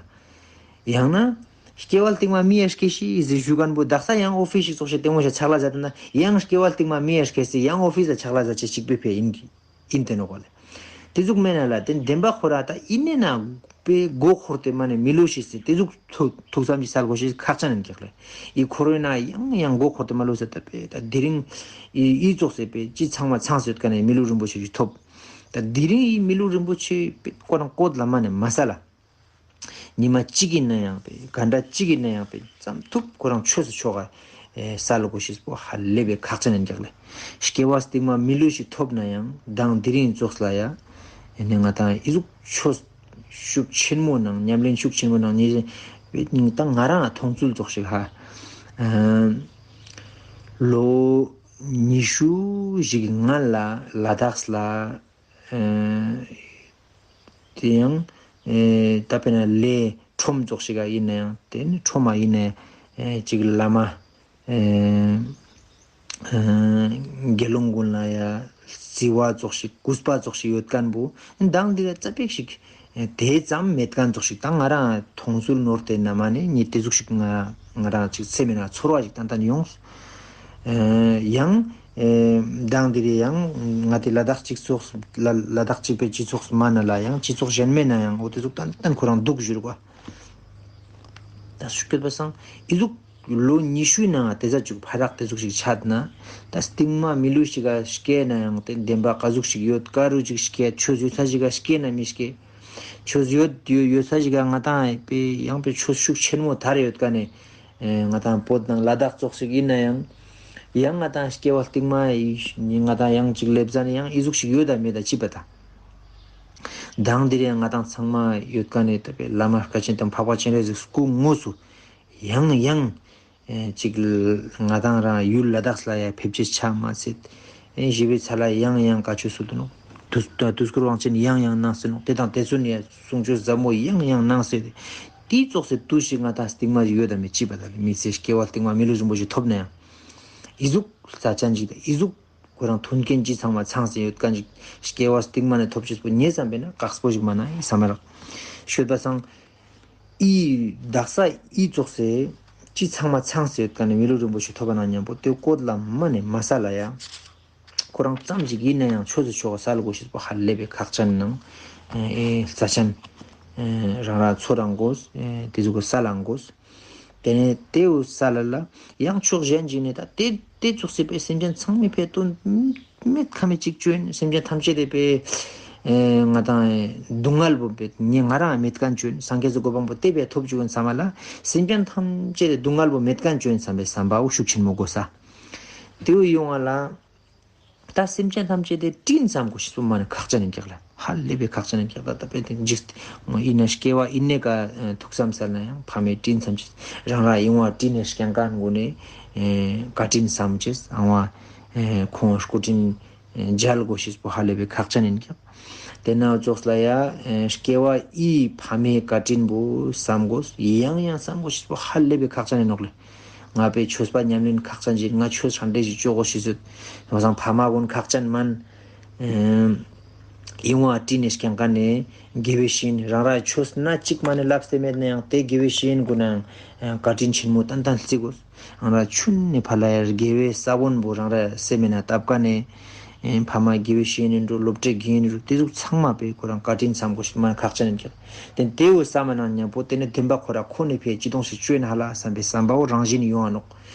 ཡང་ན། སྐྱེ་བ་རྟིང་མ་མི་ཡ་སྐྱེ་ཤི་ཟེར་ཞུ་མཁན་པོ་དག་ས་ཡང་ཨོ་ཕི་སི་ཞིག་ཙོགས་ཤིག་ལྟད་མོ་ཞིག་ཆག་ལ་མཛད་དེ་ན་ཡང་སྐྱེ་བ་རྟིང་མ་མི་ཡ་སྐྱེ་སྲིད་ཡང་ཨོ་ཕི་སི་ལ་ཆག་ལ་མཛད་ཅེས་གཅིག་པའི་ཕེ་ཡིན་གི་ཡིན་དེ་ནོ་གོ་ལེ། དེ་ཟུག་མེད་ན་ལ་དེ་བདེན་པ་ཁོ་ར་ད་ཡིན་ནས་ན་པའི་མགོ་འཁོར་ཏེ་མ་ནས་མི་ལུས་ཤི་སྲིད་དེ་ཟུག་ཐུག་ཐུག་ཙམ་གྱི་སལ་གོ་ཤེས་ཁག་ཅན་ཡིན་ཀྱག་ལེ། ཡི་འཁོར་བའི་ན་ཡང་ཡང་མགོ་འཁོར་ཏེ་མ་ལུས་ཟེར་ད་པའི་ད་དེ་རིང་ཡི་ཡི་ཙོགས་ཟེར་པའི་ཅི་ཚང་མ་ཚང་ཟེར་ཀ་ནས་མི་ལུས་རིན་པོ་ཆེ་ཞིག་ཐོབ། ད་དེ་རིང་ཡི་མི་ལུས་རིན་པོ་ཆེ་པའི་ཁོ་རང་བཀོད་ལ་མ་ནས་མ་ས་ལ། ཉི་མ་གཅིག་ཡིན་ན་ཡང་པའི་ག་འདྲ་གཅིག་ཡིན་ན་ཡང་པའི་ཙམ་ཐུབ་ཁོ་རང་ཆོས་སུ་ཆོག་ག་ས་ལ་གོ་ཤེས་པོ་ཧ་ལས་པའི་ཁག་ཅན་ཡིན་ཀྱག་ལེ། སྐྱེ་བ་སྟིང་མ་མི་ལུས་ཤིག་ཐོབ་ན་ཡང་མདང་དེ་རིང་ཙོགས་ལ་ཡ། ཡིན་ནས་ང་དང་ཨི་ཟུག་ཆོས་ཤུགས་ཆེན་མོ་ནང་ཉམས་ལེན་ཤུགས་ཆེན་མོ་ནང་ཉེ་ད་ང་རང་མཐོང་ཚུལ་ཙོགས་ཤིག་ཧ། ལོ་ཉི་ཤུ་ཞིག་སྔ་ལ་ལ་དྭགས་ལ། དེ་ཡང་ད་དཔེར་ན་ལས་ཁྲོམ་ཙོགས་ཤིག་ག་ཡིན་ན་ཡང་དེ་ནི་ཁྲོམ་མ་ཡིན་ན་ཅིག་བླ་མ་དགེ་སློང་ཀུན་ལ་ཡ་བརྩི་བ་ཙོགས་ཤིག་གུས་པ་ཙོགས་ཤིག་ཡོད་མཁན་པོ་མདང་འདི་ག་རྩ་པེག་ཞིག་དེ་ཙམ་མེད་མཁན་ཙོགས་ཤིག་ད་ང་རང་མཐོང་ཚུལ་ནོར་དེ་ན་མ་ནི་ཉི་དེ་ཟུག་ཤིག་ང་ང་རང་ཅིག་སེམས་ན་ཚོར་བ་ཞིག་ཏན་ཏན་ཡོང་། ཡང་མདང་དེ་རེད་ཡང་ང་དེ་ལ་དྭགས་སྤྱི་ཚོགས་ལ་ལ་དྭགས་སྤྱི་པའི་སྤྱི་ཚོགས་མ་ན་ལ་ཡང་སྤྱི་ཚོགས་གཞན་མེད་ན་ཡང་འོ་དེ་ཟུག་ཏན་ཏན་ཁོ་རང་འདུག་བཞུར་བ། ད་སུ་སྐྱོད་པ་སང་ཨི་ཟུག་ལོ་ཉི་ཤུའི་ནང་དེ་ཟ་བཅུག་ཕ་རག་དེ་ཟུག་ཞིག་ཆད་ན་ད་སྟིང་མ་མི་ལུས་ཞིག་ག་སྐྱེས་ན་ཡང་དེ་བདེན་པ་ག་ཟུག་ཞིག་ཡོད་ག་རུ་ཅིག་སྐྱེས་ཆོས་ཡོད་ས་ཞིག་ག་སྐྱེས་ན་མི་སྐྱེས། ཆོས་ཡོད་ཡོད་ཡོད་ས་ཞིག་ག་ང་དང་པའི་ཡང་པའི་ཆོས་ཤུགས་ཆེན་མོ་དར་ཡོད་ག་ནས་ང་དང་བོད་ནང་ལ་དྭགས་ཙོགས་ཞིག་ཡིན་ན་ཡང་། ཡང་ང་དང་སྐྱེ་བ་སྟིང་མ་ཡི་ང་དང་ཡང་ཅིག་ལེབ་ཟ་ནས་ཡང་ཨི་ཟུག་ཞིག་ཡོད་ད་མེད་ད་ཅི་པ་ད། མདང་འདིར་ཡང་ང་དང་ཚང་མ་ཡོད་ག་ནས་ད་པའི་བླ་མ་དཀའ་ཆེན་དང་འཕགས་པ་སྤྱན་རས་གཟིགས་སྐུ་དངོས་སུ་ཡང་ཡང་ཅིག་ང་དང་རང་ཡུལ་ལ་དྭགས་ལ་ཡ་ཕེབས་ཆེ་ཆ་མ་ཚད་ཞི་བའི་ཚ་ལ་ཡང་ཡང་བཀའ་ཆོས་སུ་འདུག་ནོ། དུས་དུས་འཁོར་དབང་ཆེན་ཡང་ཡང་གནང་སྲིད་ནོ། དེ་དང་དེ་ཚོ་ནས་གསུང་ཆོས་ཟབ་མོ་ཡང་ཡང་གནང་སྲིད། དེའི་ཙོགས་སེ་དུས་ཤིག་ང་དང་སྟིང་མ་ཡོད་དམ་མེད་ཅི་པ་ད་མི་ཚེ་སྐྱེ་བ་སྟིང་མ་མི་ལུས་རིན་པོ་ཆེ་ཐོབ་ན་ཡང་ཨི་ཟུག་རྩ་ཆེན་ཅིག་དང་ཨི་ཟུག་ཁོ་རང་མཐུན་རྐྱེན་ཅི་ཚང་མ་ཚང་སེ་ཡོད་མཁན་ཅིག་སྐྱེ་བ་སྟིང་མ་ནས་ཐོབ་ཆེས་པོ་ཉེ་ཙམ་པས་ན་དཀགས་པོ་ཞིག་མ་ན་ཡི་ས་མ་རག་ཤོད་པ་སང་། ཨི་དག་ས་ཨི་ཙོགས་སེ་ཅི་ཚང་མ་ཚང་སེ་ཡོད་མཁན་ནི་མི་ལུས་རིན་པོ་ཆེ་ཐོབ་པ་ན་མཉམ་པོ་དེ་བཀོད་ལ་མ་ནས་མ་ས་ལ་ཡ། ཁོ་རང་ཙམ་ཞིག་ཡིན་ན་ཡང་ཆོས་སུ་ཆོག་ས་ལ་གོ་ཤེས་པོ་ཧ་ལས་པའི་ཁག་ཅན་ནང་ཨེ་རྩ་ཆེན་རང་རང་ཚོ་རང་གོ་དེ་ཚོ་གོ་ས་ལ་གོ། དེ་ནས་དེའུ་ས་ལ་ལ་ཡང་ཕྱོགས་གཞན་ཞིག་ནས་ད་དེ་དེ་ཙོགས་སེ་པའི་སེམས་ཅན་ཚང་མའི་ཕེ་དོན་མེད་ཁ་མེད་ཅིག་བཅོས་ནས་སེམས་ཅན་ཐམས་ཅད་དེ་པའི་ང་དང་སྡུག་བསྔལ་པོ་པའི་ངས་ང་རང་མེད་མཁན་བཅོས་ནས་སངས་རྒྱས་སུ་གོ་འཕང་པོ་དེ་པའི་ཐོབ་བཅུག་ཡོད་ས་མ་ལ་སེམས་ཅན་ཐམས་ཅད་དེ་སྡུག་བསྔལ་པོ་མེད་མཁན་བཅོས་ནས་བསམ་པའི་བསམ་པའོ་ཤུགས་ཆེན་མོ་དགོས་ས། དེའུ་ཡོང་བ་ལ། ད་སེམས་ཅན་ཐམས་ཅད་དེ་དྲིན་བསམ་དགོས་ཤེས་པོ་མ་ནི་ཁག་ཅན་ཡིན་ཀྱག་ལ་ཧ་ལས་པའི་ཁག་ཅན་ཡིན་ཀྱག་ད་ད་དཔེ་དེ་འཇིག་ཡིན་ན་སྐྱེ་བ་ཡིན་ནས་ཀ་ཐུགས་བསམ་ཟེར་ན་ཡང་ཕ་མའི་དྲིན་བསམ་ཅེས་རང་རང་ཡིན་བ་དྲིན་ནས་སྐྱེ་མཁན་དགོས་ནས་བཀའ་དྲིན་བསམ་ཅེས་ཨང་བ་ཁོང་སྐུ་དྲིན་འཇལ་དགོས་ཤེས་པོ་ཧ་ལས་པའི་ཁག་ཅན་ཡིན་ཀྱག་དེ་ན་ཙོགས་ལ་ཡ་སྐྱེ་བ་ཡི་ཕ་མའི་བཀའ་དྲིན་པོ་བསམ་དགོས་ཡང་ཡང་བསམ་དགོས་ཤེས་པོ་ཧ་ལས་པའི་ཁག་ཅན་ཡིན་ནོག་ལེ། ང་པའི་ཆོས་པ་ཉམས་ལེན་ཁག་ཅན་ཞིག་ང་ཆོས་ཧྲ་འདྲེ་ཞིག་བཅོ་དགོས་ཤེས་ཟོད། ང་སང་ཕ་མ་ཀུན་ཁག་ཅན་མན། ཡིན་བ་དྲིན་ནས་སྐྱེ་མཁན་ནས་དགེ་བའི་བཤེས་གཉེན་རང་ར་ཆོས་སྣ་གཅིག་མ་ནས་ལབ་སྟེ་མེད་ན་ཡང་དེ་དགེ་བའི་བཤེས་གཉེན་ཀུན་ནའང་བཀའ་དྲིན་ཆེན་མོ་ཏན་ཏན་བརྩི་དགོས། ང་ར་ཆུན་ནས་ཕ་ལ་ཡར་དགེ་བའི་ས་བོན་པོ་རང་ར་སེམས་ན་བཏབ་ཀ་ནས། ཕ་མ་དགེ་བའི་བཤེས་གཉེན་འགྲོ་སློབ་གྲྭའི་དགེ་རྒན་འགྲོ་དེ་ཟུག་ཚང་མ་པའི་ཁོ་རང་བཀའ་དྲིན་བསམ་དགོས་ཤེས་མ་ཁག་ཅན་ཡིན་ཀྱང་། དེ་དེའུ་ས་མ་ནང་མཉམ་པོ་དེ་ནི་བདེན་པ་ཁོ་ར་ཁོ་ནི་ཕའི་སྤྱི་སྟོང་ཞིག་བཅོས་ན་ཧ་ལ་བསམ་པའི་བསམ་པའོ་རང་བཞིན་ཡོང་བ་ནོག་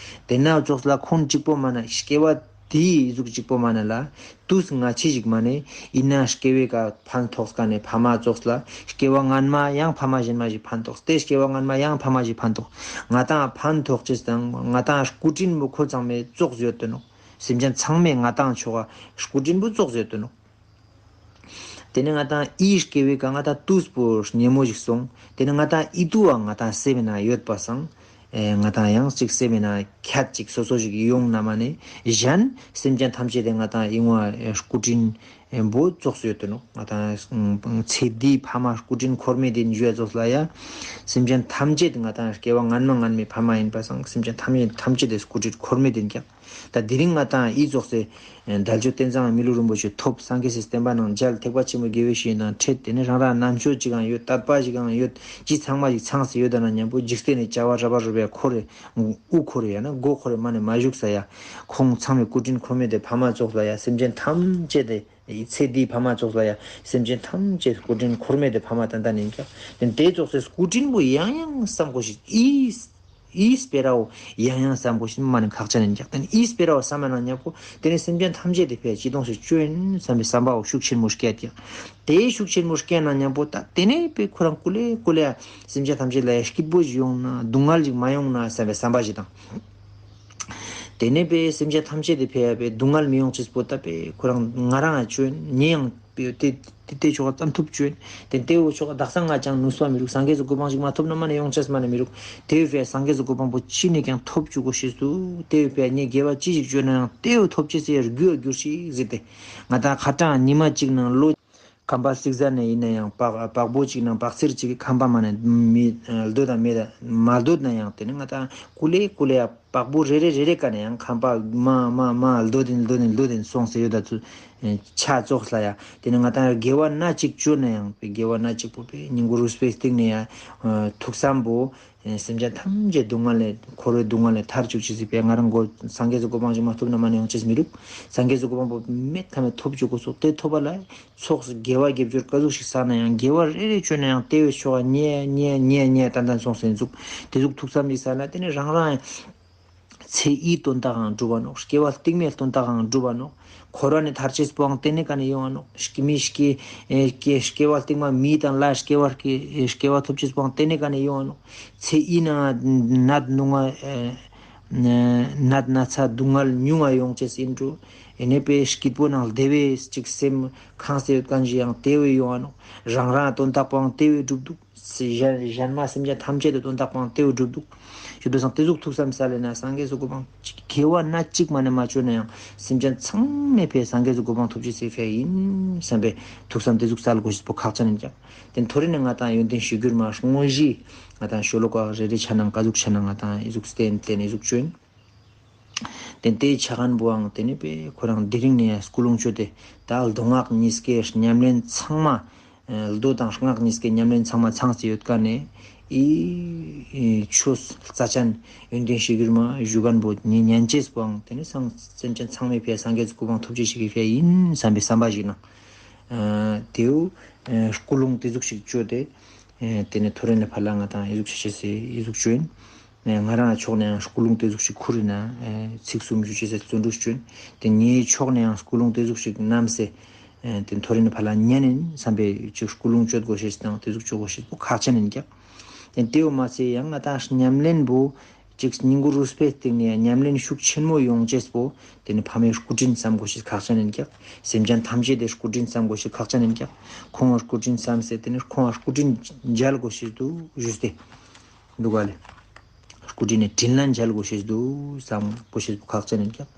དེ་ན་ཙོགས་ལ་ཁོང་གཅིག་པོ་མ་ན་སྐྱེ་བ་དེའི་ཟུག་གཅིག་པོ་མ་ན་ལ་དུས་སྔ་ཕྱི་ཞིག་མ་ནས་ཡིན་ན་སྐྱེ་བའི་ཀ་ཕན་ཐོགས་ཀ་ནས་ཕ་མ་ཙོགས་ལ་སྐྱེ་བ་སྔན་མ་ཡང་ཕ་མ་གཞན་མ་ཞིག་ཕན་ཐོགས་དེ་སྐྱེ་བ་སྔན་མ་ཡང་ཕ་མ་ཞིག་ཕན་ཐོགས་ང་དང་ཕན་ཐོགས་ཅེས་དང་ང་དང་སྐུ་དྲིན་མོ་ཁོ་ཚང་མའི་ཙོགས་ཡོད་དོ་ནོག་སེམས་ཅན་ཚང་མས་ང་དང་ཆོ་ག་སྐུ་དྲིན་པོ་ཙོགས་ཡོད་དོ་ནོག་དེ་ནས་ང་དང་ཨི་སྐྱེ་བའི་ཀ་ང་དང་དུས་པོ་ཉེ་མོ་ཞིག་སོང་། དེ་ནས་ང་དང་ཨི་ཏུ་བ་ང་དང་སེམས་ན་ཡོད་པ་སང་། ང་དང་ཡང་ཅིག་སེམས་ན་ཁྱད་ཅིག་སོ་སོ་ཞིག་ཡོང་ན་མ་ནས་གཞན་སེམས་ཅན་ཐམས་ཅད་དེ་ང་དང་ཨི་བ་སྐུ་དྲིན་ ཨེ་འབོ་ཙོགས་སུ་ཡོད་དོ་ནོ། ང་དང་ཚེ་འདིའི་ཕ་མ་སྐུ་དྲིན་འཁོར་མེད་དེ་འཇུ་ཡ་ཙོགས་ལ་ཡ། སེམས་ཅན་ཐམས་ཅད་ང་དང་སྐྱེ་བ་སྔན་མ་སྔན་མའི་ཕ་མ་ཡིན་པ་སང་སེམས་ཅན་ཐམས་ཅད་ཐམས་ཅད་དེ་སྐུ་དྲིན་འཁོར་མེད་དེ་ཀྱང་། ད་དེ་རིང་ང་དང་ཨི་ཙོགས་སེ། དལ་འབྱོར་རྟེན་བཟང་མི་ལུས་རིན་པོ་ཆེ་ཐོབ། སངས་རྒྱས་སི་བསྟན་པ་ནང་མཇལ། ཐེག་པ་ཆེན་པོའི་དགེ་བའི་བཤེས་གཉེན་དང་འཕྲད། དེ་ནས་རང་རང་རྣམ་དཔྱོད་ཅིག་ཡང་ཡོད། དད་པ་ཅིག་ཡང་ཡོད། ཅི་ཚང་མ་ཞིག་ཚང་སེ་ཡོད། ད་ན་མཉམ་པོ་འཇིག་རྟེན་ནས་བྱ་བ་རབ་རུབ་ཡ་འཁོར་རེ། དབུ་འཁོར་རེ་ཡ་ན་མགོ་འཁོར་རེ་མ་ནས་མ་བཞུགས་ས་ཡ། ཁོང་ཚང་མའི་སྐུ་དྲིན་འཁོར་མེད་དེ་ཕ་མ་ཙོགས་ལ་ཡ། སེམས་ཅན་ཐམས་ཅད་དེ། ཚེ་འདིའི་ཕ་མ་ཙོགས་ལ་ཡ། སེམས་ཅན་ཐམས་ཅད་སྐུ་དྲིན་འཁོར་མེད་དེ་ཕ་མ་ཏན་ཏན་ཡིན་ཀྱང་། དེ་དེ་ཙོགས་སེ་སྐུ་དྲིན་པོ་ཡང་ཡང་བསམ་དགོས་ཤིག་ཨི། ཨི་སྤེ་ར་བོ་ཡང་ཡང་བསམ་དགོས་ཤིག་མ་ནི་ཁག་ཅན་ཡིན་ཀྱང་། དེ་ནི་ཨི་སྤེ་ར་བོ་བསམ་མ་ན་མཉམ་པོ་དེ་ནི་སེམས་ཅན་ཐམས་ཅད་དེ་ཕའི་སྤྱི་དོང་ཞིག་བཅོས་ཡིན་བསམ་པའི་བསམ་པ་བོ་ཤུགས་ཆེན་མོ་སྐྱེ་ཀྱང་། དེ་ཤུགས་ཆེན་མོ་སྐྱེ་ན་མཉམ་པོ་ད་དེ་ནས་པའི་ཁོ་རང་ཀུ་ལེ་ཀུ་ལེ་སེམས་ཅན་ཐམས་ཅད་ལ་སྐྱིད་པོ་ཞིག་ཡོང་ན། སྡུག་བསྔལ་ཞིག་མ་ཡོང་ན་བསམ་པའི་བསམ་པ་ཞིག་དང་། དེ་ནས་པའི་སེམས་ཅན་ཐམས་ཅད་དེ་ཕའི་པའི་སྡུག་བསྔལ་མི་ཡོང་ཅེས་པོ་ད་པའི་ཁོ་རང་ང་རང་ཡང་བཅོས་ཡིན། ངས་ཡང་དེ་དེ་དེ་ཆོག་ཙམ་ཐུབ་བཅོས། དེ་དེ་འུ་ཆོག་དག་ས་ང་ཅང་ནུས་པ་མི་རུག་སངས་རྒྱས་སུ་གོ་འཕང་ཞིག་མ་ཐོབ་ན་མ་ནས་ཡོང་ཆས་མ་ནས་མི་རུག་དེ་བས་སངས་རྒྱས་སུ་གོ་འཕང་པོ་ཅི་ནས་ཀྱང་ཐོབ་བཅུག་གོ་ཤེས་སུ། དེ་བས་ངས་དགེ་བ་ཅི་ཞིག་བཅོས་ན་ཡང་དེ་འུ་ཐོབ་ཅེས་སུ་ཡར་རྒྱུ་འ་འགྱུར་ཞིག་ཟེར་ཏེ། ང་དང་ཁ་གྲངས་ཉི་མ་གཅིག་ནང་ལོ། ཁམས་པ་སིག་ཟ་ནས་ཡིན་ན་ཡང་བག་བག་བོ་གཅིག་ནང་བག་ཚེར་གཅིག་ཁམས་པ་མ་ནས་མི་སྡོད་དང་མེད་མ་སྡོད་ན་ཡང་དེ་ནས་ང་དང་ཀུ་ལེ་ཀུ་ལེ་ཡ། བག་བོ་རེ་རེ་རེ་རེ་ཀ་ནས་ཡང་ཁམས་པ་མ་མ་མ་ལྡོ་དིན་ལྡོ་དིན་ལྡོ་དིན་སོང་ཟེར་ཡོད་ད་ཚུ། ཆ་ཙོགས་ལ་ཡ། དེ་ནས་ང་དང་དགེ་བ་སྣ་གཅིག་བཅོས་ན་ཡང་པའི་དགེ་བ་སྣ་གཅིག་པོ་པའི་སྙིང་པོ་རུས་པའི་སྟེང་ནས་ཡ། ཐུགས་བསམ་པོ། སེམས་ཅན་ཐམས་ཅད་སྡུག་བསྔལ་ལས་འཁོར་བའི་སྡུག་བསྔལ་ལས་ཐར་བཅུག་ཅི་ཟིག་པའི་ང་རང་མགོ་སངས་རྒྱས་སུ་གོ་འཕང་ཞིག་མ་ཐོབ་ན་མ་ནས་ཡོང་ཅེས་མི་རུག་སངས་རྒྱས་སུ་གོ་འཕང་པོ་མེད་ཁ་མེད་ཐོབ་བཅུག་གོ་སོགས་དེ་ཐོབ་པ་ལ། ཚོགས་སུ་དགེ་བ་དགེ་སྦྱོར་ག་ཟུག་ཞིག་བསགས་ན་ཡང་དགེ་བ་རེ་རེ་བཅོས་ན་ཡང་དེ་བས་ཆོག་ཉེ་ཉེ་ཉེ་ཉེ་ཏན་ཏན་སོང་ཟིན་ཟུག་དེ་ཟུག་ཐུགས་བསམ་ཞིག་བསགས་ན་དེ་ནི་རང་རང་ཚེ་ཡི་དོན་དག་ཡང་འགྲུབ་བ་ནོག་སྐྱེ་བ་རྟིང་མའི་དོན་དག་ཡང་འགྲུབ་བ་ནོག་འཁོར་བ་ནས་ཐར་ཅེས་པོའང་དེ་ནི་ག་ནས་ཡོང་བ་ནོག་སྐྱེ་མི་སྐྱེ་སྐྱེ་སྐྱེ་བ་རྟིང་མ་མི་དང་ལྷ་སྐྱེ་བ་སྐྱེ་སྐྱེ་བ་ཐོབ་ཅེས་པོའང་དེ་ནི་ག་ནས་ཡོང་བ་ནོག་ཚེ་ཡི་ནང་ནད་ནུང་བ། ནད་ན་ཚ་སྡུག་བསྔལ་ཉུང་བ་ཡོང་ཅེས་ཡིན་འགྲོ། ཨེ་ནས་པའི་སྐྱིད་པོ་ནང་བདེ་བའི་ཅིག་སེམས་ཁང་སེ་ཡོད་མཁན་ཞིག་ཡང་དེ་བས་ཡོང་བ་ནོག་རང་རང་དོན་དག་པོའང་དེ་བས་འགྲུབ་འདུག་གཞན་གཞན་མ་སེམས་ཅན་ཐམས་ཅད་དུ་དོན་དག་པོའང་དེ་བས་འགྲུབ་འདུག་ཞུ་དུ་སང་དེ་ཟུག་ཐུགས་བསམ་ས་ལས་ན་སངས་རྒྱས་སུ་གོ་འཕང་ཅིག་དགེ་བ་སྣ་གཅིག་མ་ནས་མ་བཅོས་ན་ཡང་སེམས་ཅན་ཚང་མས་ཕའི་སངས་རྒྱས་སུ་གོ་འཕང་ཐོབ་ཅེས་སེ་ཕའི་ཡིན་བསམ་པའི་ཐུགས་བསམ་དེ་ཟུག་སལ་དགོས་ཤེས་པོ་ཁག་ཅན་ཡིན་ཀྱང་། དེ་ཐོ་རེ་ནས་ང་དང་ཡོན་ཏན་གཞིར་གྱུར་མ་དངོས་གཞི་ང་དང་ཤོ་ལོ་ཀ་རེ་རེ་ཆ་ནང་ཀ་ཟུག་ཆ་ནང་ང་དང་ཨི་ཟུག་བསྟན་བསྟན་ཨི་ཟུག་བཅོས། དེ་དེའི་ཆ་མཁན་པོའང་དེ་ནི་པས་ཁོ་རང་དེ་རིང་ནས་སྐུ་རླུང་བཅོས་ཏེ་ད་མདོ་སྔགས་གཉིས་ཀའི་ཉམས་ལེན་ཚང་མ། མདོ་དང་སྔགས་གཉིས་ཀའི་ཉམས་ལེན་ཚང་མ་ཚང་སྟེ་ཡོད་ཀ་ནས་ཨི་ཆོས་རྩ་ཅན་ཡོན་ཏན་གཞིར་གྱུར་མ་ཞུ་མཁན་པོ་ཉན་ཅེས་པོའང་དེ་ནི་སངས་སེམས་ཅན་ཚང་མས་ཕའི་སངས་རྒྱས་ཀྱི་གོ་འཕང་ཐོབ་ཅེས་ཤིག་གི་ཕའི་ཡིན་བསམ་པའི་བསམ་པ་ཞིག་ནང་། དེའུ་སྐུ་རླུང་དེ་ཟུག་ཞིག་བཅོས་ཏེ། དེ་ནས་ཐོ་རེ་ནས་ཕར་ལ་ང་དང་ཨི་ཟུག་ཆ་ཆེ་སེ་ཨི་ཟུག་བཅོས་ཡིན། ང་རང་ཕྱོགས་ནས་ཡང་སྐུ་རླུང་དེ་ཟུག་ཞིག་ཁུར་ཡིན་ན་ཚིག་གསུམ་ཞུ་ཆེ་སེ་བརྩོན་འགྲུས་བཅོས་ཡིན། དེ་ངའི་ཕྱོགས་ནས་ཡང་སྐུ་རླུང་དེ་ཟུག་ཞིག་བསྣམས་སེ། དེ་ཐོ་རེ་ནས་ཕར་ལ་ཉན་ཡིན་བསམ་པའི་ཅིག་སྐུ་རླུང་བཅོས་དགོས་ཤེས་དང་དེ་ཟུག་བཅོས་དགོས་ཤེས་པོ་ཁག་ཅན་ཡིན་ཀྱང་། དེ་དེའུ་མ་ཚད་ཡང་ང་དང་ཉམས་ལེན་པོ། གཅིག་སྙིང་པོ་རུས་པའི་སྟེང་ནས་ཉམས་ལེན་ཤུགས་ཆེན་མོ་ཡོང་ཅེས་པོ། དེ་ནི་ཕ་མའི་སྐུ་དྲིན་བསམ་དགོས་ཤེས་ཁག་ཅན་ཡིན་ཀྱང་། སེམས་ཅན་ཐམས་ཅད་དེ་སྐུ་དྲིན་བསམ་དགོས་ཤེས་ཁག་ཅན་ཡིན་ཀྱང་། ཁོང་ལ་སྐུ་དྲིན་བསམ་སྟེ་དེ་ནི་ཁོང་ལ་སྐུ་དྲིན་འཇལ་དགོས་ཤེས་འདུག་ཞུས་ཏེ། འདུག་ག་ལེ། སྐུ་དྲིན་ནི་དྲིན་ལན་འཇལ་དགོས་ཤེས་འདུག་བསམ་དགོས་ཤེས་ཁག་ཅན་ཡིན་ཀྱང་།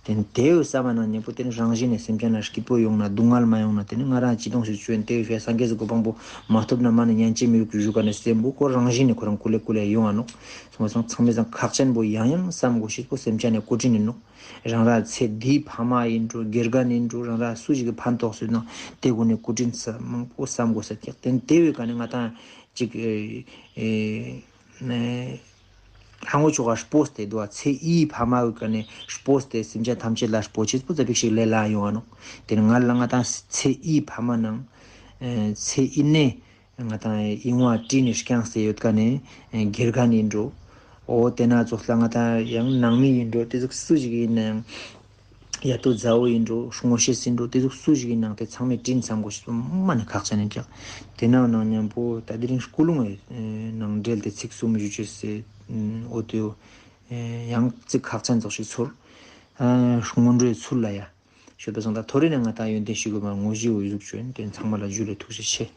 དེ་ནི་དེའི་བསམ་པ་ནང་མཉམ་པོ་དེ་ནི་རང་བཞིན་ནས་སེམས་ཅན་ལ་སྐྱིད་པོ་ཡོང་ན་སྡུག་བསྔལ་མ་ཡོང་ན་དེ་ནི་ང་རང་སྤྱི་སྟོང་ཞིག་བཅོས་ཡིན་དེའི་ཕའི་སངས་རྒྱས་སུ་གོ་འཕང་པོ་མ་ཐོབ་ན་མ་ནི་ཉན་ཅེས་མི་རུག་ཞུ་ཞུ་ག་ནས་སེམས་པོ་ཁོ་རང་བཞིན་ནས་ཁོ་རང་ཀུ་ལེ་ཀུ་ལེ་ཡོང་བ་ནོག་སོང་བ་སང་ཚང་མས་སང་ཁག་ཅན་པོ་ཡང་ཡང་བསམ་དགོས་ཤེས་པོ་སེམས་ཅན་ནས་སྐུ་དྲིན་ཡིན་ནོག་རང་ར་ཚེ་འདིའི་ཕ་མ་ཡིན་འགྲོ་དགེ་རྒན་ཡིན་འགྲོ་རང་ར་སུ་ཞིག་གི་ཕན་ཐོགས་སུ་ན་དེ་གུན་ནས་སྐུ་དྲིན་ས་མང་པོ་བསམ་དགོས་ས་ཀྱག་དེ་དེ་བས་ག་ནས་ང་དང་ཅིག་ཨེ་ཨེ། ཧ་ངོ་ཆོ་ག་སྤོས་ཏེ་འདུག་བ་ཚེ་ཡི་ཕ་མ་བའི་ཀ་ནས་སྤོས་ཏེ་སེམས་ཅན་ཐམས་ཅད་ལ་སྤོ་ཆེས་པོ་ཙ་པིག་ཞིག་ལས་ལ་ཡོང་བ་ནོ། དེ་ནི་ང་ལ་ང་དང་ཚེ་ཡི་ཕ་མ་ནང་ཚེ་ཡི་ནས་ང་དང་ཡིན་བ་བྲིས་ནས་བསྐྱངས་སེ་ཡོད་ཀ་ནས་དགེ་རྒན་ཡིན་འགྲོ། འོ་དེ་ན་ཙོགས་ལ་ང་དང་ཡང་ནང་མི་ཡིན་འགྲོ་དེ་ཟུག་སུ་ཞིག་ཡིན་ན་ཡང་། ཡ་ཏོ་མཛའ་བོ་ཡིན་འགྲོ་ངོ་ཤེས་ཡིན་འགྲོ་དེ་ཚོ་སུ་ཞིག་ཡིན་ནང་དེ་ཚང་མས་དྲིན་བསམ་དགོས་ཤེས་པོ་མ་ནི་ཁག་ཅན་ཡིན་ཀྱང་། དེ་ནང་ནང་མཉམ་པོ་ད་དེ་རིང་སྐུ་རླུང་ནང་འབྲེལ་ཏེ་ཚིག་གསུམ་ཞུ་ཆེས་སེ་འོ་དེ་ཡང་ཚིག་ཁག་ཅན་ཙོགས་ཤིག་ཚོར། སྔོན་འགྲོའི་ཚུལ་ལ་ཡ། ཞོལ་པ་སང་ད་ཐོ་རེ་ནས་ང་ད་ཡོན་ཏན་ཞིག་དགོས་མ་ངོ་བཞི་འོ་ཡུག་བྱོན་དེ་ཚང་མ་ལ་ཇུ་ལེ་ཐུགས་རྗེ་ཆེ།